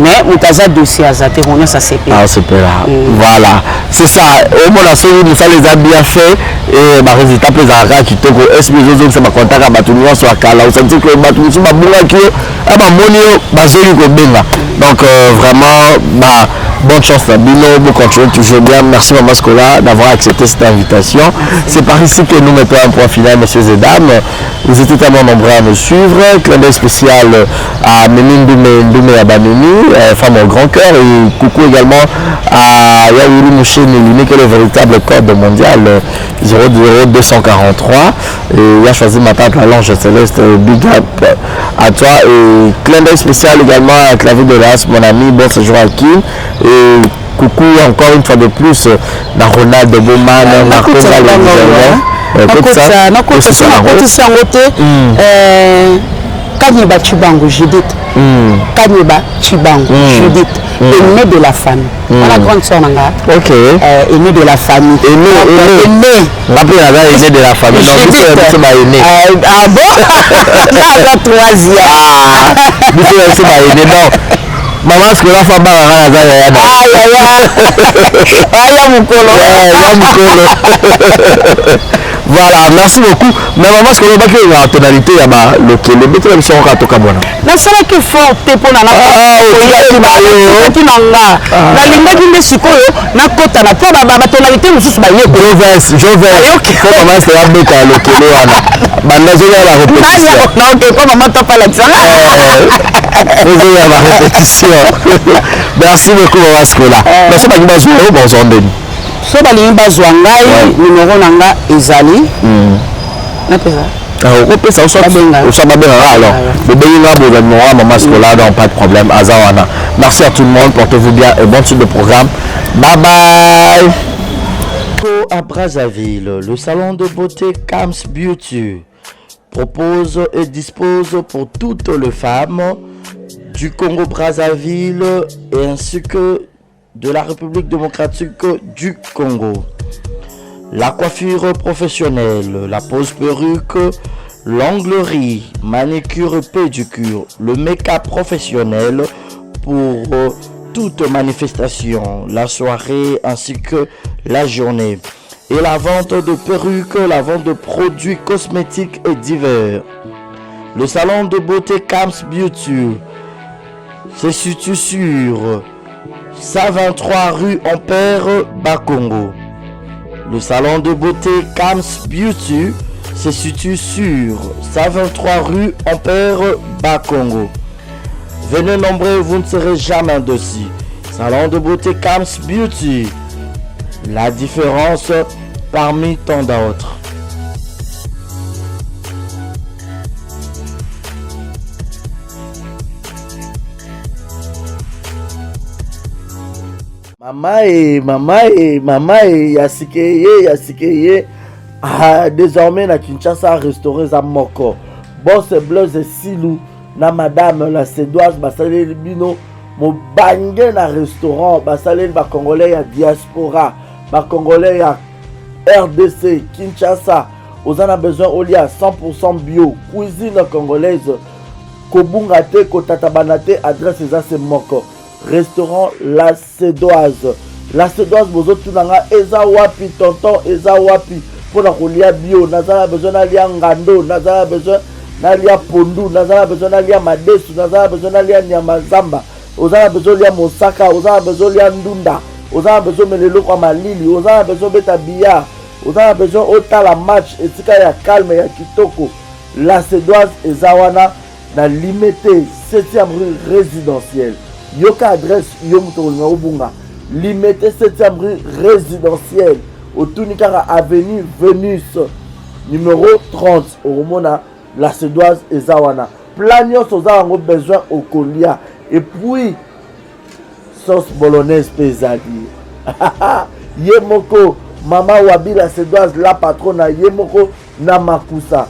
mais moto aza dossier aza te, nyonso asepela. Asepela, voilà, c'est ça. Omona soki mosala eza bien fait e barésultat mpe ezalaka kaka kitoko. SB ezozongisa bacontact ya bato nyonso ya kala, osanti ke bato mosusu babungaki yo, bamoni yo, bazongi kobenga. Donc vraiment ba Bonne chance na bino, vous continuez toujours bien. Merci Maman Scola d'avoir accepté cette invitation. C'est par ici que nous mettons un point final, messieurs et dames. Vous étiez tellement nombreux à nous suivre. Clin d'œil spécial à Mimi Ndoumé Ndoumé Abamimi, femme au grand cœur. Et coucou également à Yaouli Mouché Nélini, qui est le véritable code mondial 00243. Et il a choisi ma tante, la l'ange céleste. Big up à toi. Et clin d'œil spécial également à Clavier de Las, mon ami. Bon séjour à Kim. Et coucou encore une fois de plus na Ronald Bowman, Marco Nakotisa yango te. Kanyeba Chibango Judith, Kanyeba Chibango Judith, aîné de la famille. Wana grande sœur na nga. Aîné de la famille. Aîné, aîné. Nga mpe naza aîné de la famille. Non, biso ya biso ba aîné. Ah bon, naza troisième. Biso ya biso ba aîné. Donc mama Sikola fa bangaka naza yaya na. Ah yaya, aya mokolo. Ya mokolo. Voilà, merci beaucoup. Mais maman Sikola, obaki oyokaka tonalité ya balokele, betela biso yango kaka tokabwana. Nasalaki effort te mpona nakoyaki na nga, nalingaki nde sikoyo nakota na mpo batonalité mosusu bayeko. Joves, Joves, fo mama Sikola abeta ya lokele wana banda ozoya ba répétition. Naoke mpo mama topalakisa. Ozoya ba répétition. Merci beaucoup mama Sikola. Merci. Balingi bazwa yo, bozwa ndeni? So balingi bazwa ngai, numero na nga ezali, napesa. Okopesa oswa babengaka. Alors bobengi nga, bozwa numéro ya mama Sikola, donc pas de problème, aza wana. Merci à tout le monde, portez-vous bien et bonne suite de programme. Bye bye. À Brazzaville, le salon de beauté Kams Beauty propose et dispose pour toutes les femmes du Congo-Brazzaville et ainsi que de la République démocratique du Congo. La coiffure professionnelle, la pose perruque, l'onglerie, manicure, pédicure, le make-up professionnel pour toute manifestation, la soirée ainsi que la journée. Et la vente de perruques, la vente de produits cosmétiques et divers. Le salon de beauté Kams Beauty se situe sur 123 rue Ampère Bakongo. Le salon de beauté Kams Beauty se situe sur 123 rue Ampère Bakongo. Venez nombreux, vous ne serez jamais déçus. Salon de beauté Kams Beauty. La différence parmi tant d'autres. Mama e, mama e, mama e, ya sika ye, ya sika ye. Ah, désormais na Kinshasa, restaurant eza moko. Boss Blaise Silu na madame la Cédoise basaleli bino mobange na restaurant. Basaleli bacongolais ya diaspora, bacongolais ya RDC Kinshasa. Oza na besoin olia 100% bio, cuisine congolaise, kobunga te, kotatabana te, adresse eza se moko: restaurant La Cédoise. La Cédoise, bozotuna nga eza wapi? Tonton, eza wapi mpona kolia bio? Naza na besoin nalia ngando, naza na besoin nalia pondu, naza na besoin nalia madesu, naza na besoin nalia nyama zamba. Oza na besoin olia mosaka, oza na besoin olia ndunda, oza na besoin omela eloko ya malili, oza na besoin obeta billard, oza na besoin otala match esika ya calme, ya kitoko, La Cédoise eza wana na Limete, 7e rue Résidentielle. Yoka adresse, yo moto okolinga obunga. Limete, 7e rue Résidentielle, otuni kaka avenue Venus numéro 30, okomona La Cédoise eza wana. Plat nyonso oza yango besoin okolia, et puis sauce bolognaise mpe ezali. Ye moko mama Wabi La Cédoise, la patronne, ye moko na makusa.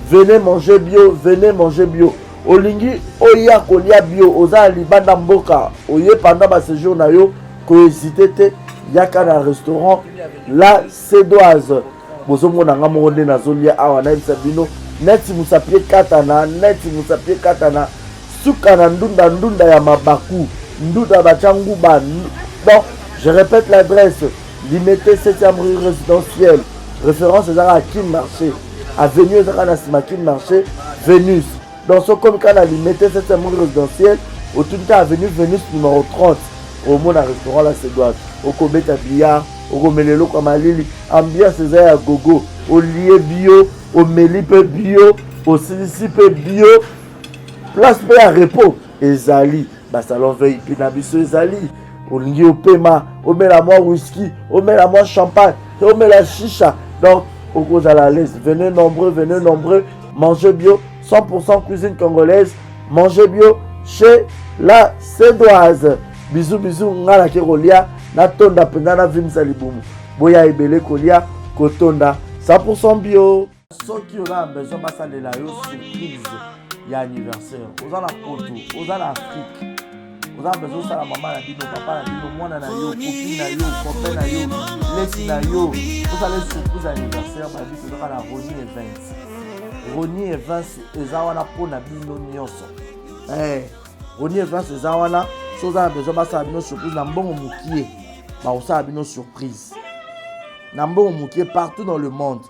Venez manger bio, venez manger bio. Olingi oya kolia bio, oza na libanda mboka, oye pendant baséjour na yo, kohésite te, yaka na restaurant La Cédoise. Bozomona nga moko nde nazolia awa, nayebisa bino neti mosapi ekatana, neti mosapi ekatana. Suka na ndunda, ndunda ya mabaku, ndunda batya nguba. Donc je répète l'adresse: Limete, 7e rue Résidentielle. Référence ezaka Kin Marché, avenue ezaka na nsima Kin Marché Venus. Donc soki okomi kaka na Limete, 7e rue Résidentielle, otuni kaka avenue Venus numéro 30. Omona restaurant La Sedoise, okobeta billard, okomela eloko ya malili, ambiance eza ya gogo, olie bio, omeli mpe bio, osilisi mpe bio, place mpe ya repos ezali. Basalon VIP na biso ezali. Olingi opema, omela mwa whisky, omela mwa champagne, omela shisha, donc okozala à l'aise. Venez nombreux, venez nombreux, mangez bio, 100% cuisine congolaise, mangez bio chez La Sedoise. Bisous bisous, nga nake kolia, natonda mpenza navimisa libumu. Boya ebele kolia, kotonda 100% bio. Soki oza na besoin basalela yo surprise ya anniversaire, oza na poto, oza na Afrique, oza na besoin osala mama na bino, papa na bino, mwana na yo, copine na yo, copain na yo, leki na yo, osala surprise ya anniversaire, babi tozaka na Rony Events. Rony Events eza wana mpo na bino nyonso. Eh, Rony Events eza wana, so oza na besoin basala bino surprise na mbongo mokie, bakosala bino surprise na mbongo mokie partout dans le monde.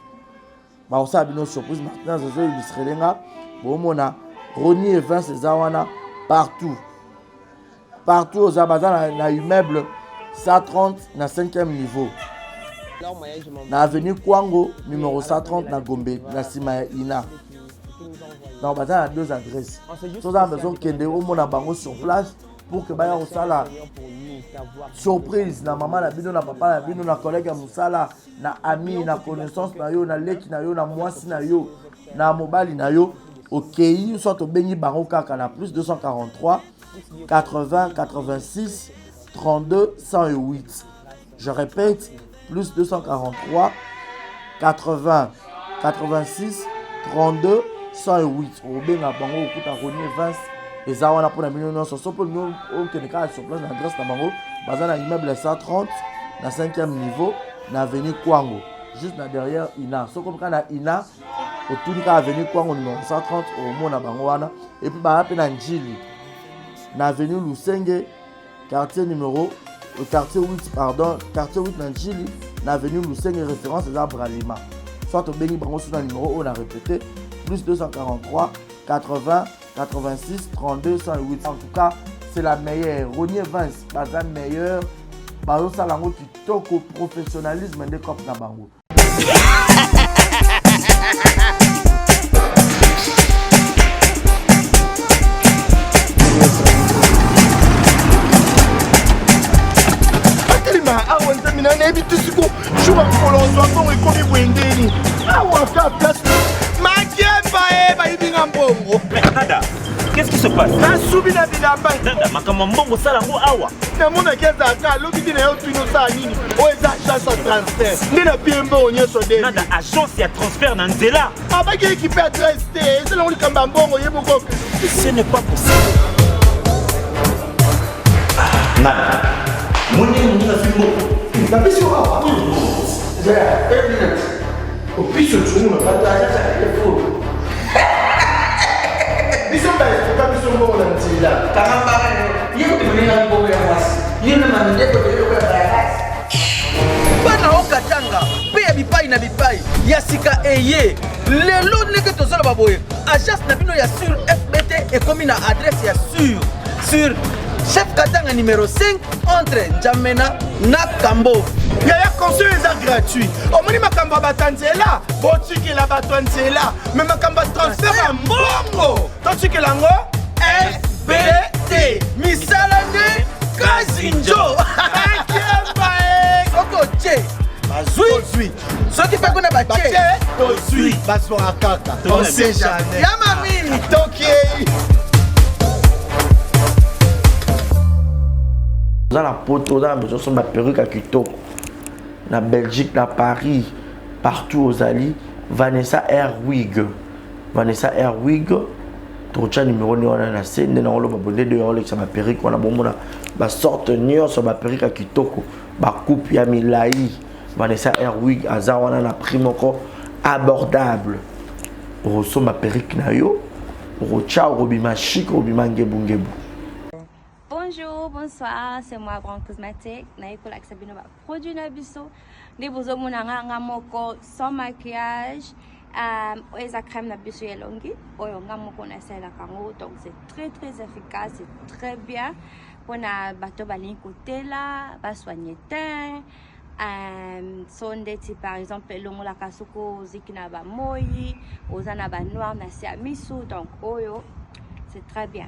Bakosala bino surprise. Martinez azo illustrele nga, bomona Rony Events eza wana partout. Partout oza, baza na immeuble 130 na 5e niveau. Na avenue Kwango numéro 130 na Gombe na sima ya Ina. Donc baza na deux adresses. Soza na besoin kende omona bango sur place pour que baya kosala surprise na mama na bino, na papa na bino, na collègue ya mosala, na ami, na connaissance na yo, na leki na yo, na mwasi na yo, na mobali na yo. Okei, soit obengi bango kaka na plus 243 80 86 32 108. Je répète, plus 243 80 86 32 108. Obenga bango okuta Rony Evans eza wana mpona bino nyonso. Soki olingi okende kaka sur place na adresse na bango, baza na immeuble 130 na 5e niveau na avenue Kwango, juste na derrière Ina. Soki okomi kaka na Ina, otuni kaka avenue Kwango numéro 130, omona bango wana. Et puis baza mpe na Njili na avenue Lusenge, quartier numéro, quartier 8, pardon, quartier 8 na Njili na avenue Lusenge, référence eza Bralima. Soit obengi bango sur na numéro oyo na répété, plus 243 80 86 32 108. En tout cas, c'est la meilleure. Rony Evans baza meilleur, bazosala yango kitoko, professionnalisme nde cop na bango. Atelema awa nzambe na nayebi te siko jour ya mokolo ozwa mbongo ekomi boye ndeni awa ka place makemba e bayibi nga mbongo. Nada, qu'est-ce qui se passe? Nasubi na bilamba. Nada, makambo ya mbongo osala yango awa. Namonaki azalaka alobi te na yo tuni osala nini, oyo eza agence ya transfert nde na pie mbongo nyonso de. Nada, agence ya transfert na nzela. Abaki ekipe adresse te, eza nango likambo ya mbongo ye moko. Ce n'est pas possible. Nada, moni moninga azwi mbongo. Napesi yo awa. Zela, une minute. Opiso tshungu na bato aza efo. Biso baestoka biso mbongo na nzela. Kanga mbanga yo. Ye kutu moninga mbongo ya mwasi. Yo na mandeko ebele lokola bayakasi. Bana okatanga mpe ya bipai na bipai ya sika eye lelo ndenge tozoloba boye, agence na bino ya sur FBT ekomi na adresse ya sur chef Katanga numéro 5 entre N'Djamena na Kambo. Yaya, conseil eza gratuit. Omoni makambo ya bato ya nzela, botikela bato ya nzela, me makambo ya transfert ya mbongo totikela yango FBT. Misala nde kazinjo. Akemba e. Soki otie bazwi, soki mpe kuna batie tozwi, bazwaka kaka, on sait jamais. Ya mami tokei. Oza na poto, oza na besoin osomba perruque ya kitoko na Belgique, na Paris, partout ozali, Vanessa Airwig. Vanessa Airwig, totya numéro nde wana na se nde naoloba bonde de olekisa ba perruque wana, bomona ba sorte nyonso ba perruque ya kitoko, ba coupe ya milai. Vanessa Airwig aza wana na prix moko abordable. Okosomba perruque na yo, okotya, okobima chic, okobima ngebungebu. Bonjour, bonsoir, c'est moi Grand Cosmétique. Naye kolakisa bino ba produit na biso. Nde bozomona nga nga moko sans maquillage. Oyo eza crème na biso ya elongi oyo nga moko nasalelaka yango, donc c'est très très efficace, c'est très bien mpona bato balingi kotela, basoigne teint. So ndeti par exemple elongolaka soki oziki na bamoi, oza na banoir na se ya misu, donc oyo c'est très bien.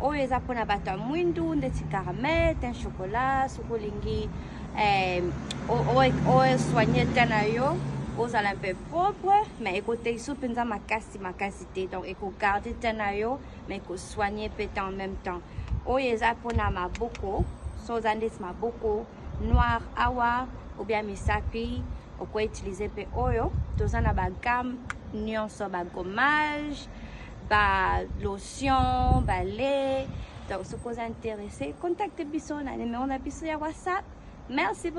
Oyo eza mpona bato ya mwindu, ndeti caramel, teint chocolat. Soki olingi oyo teint na yo ozala mpe propre, mais ekotelisa mpenza makasi makasi te, donc ekogarde teint na yo, mais ekosoigne mpe te en même temps. Oyo eza mpona maboko, so oza ndeti maboko noir awa ou bien misapi, okoutilize mpe oyo. Toza na bagamme nyonso, bagommage, balotion, balait. Donc soki oza intéressé, contacte biso na numéro na biso ya WhatsApp. Merci.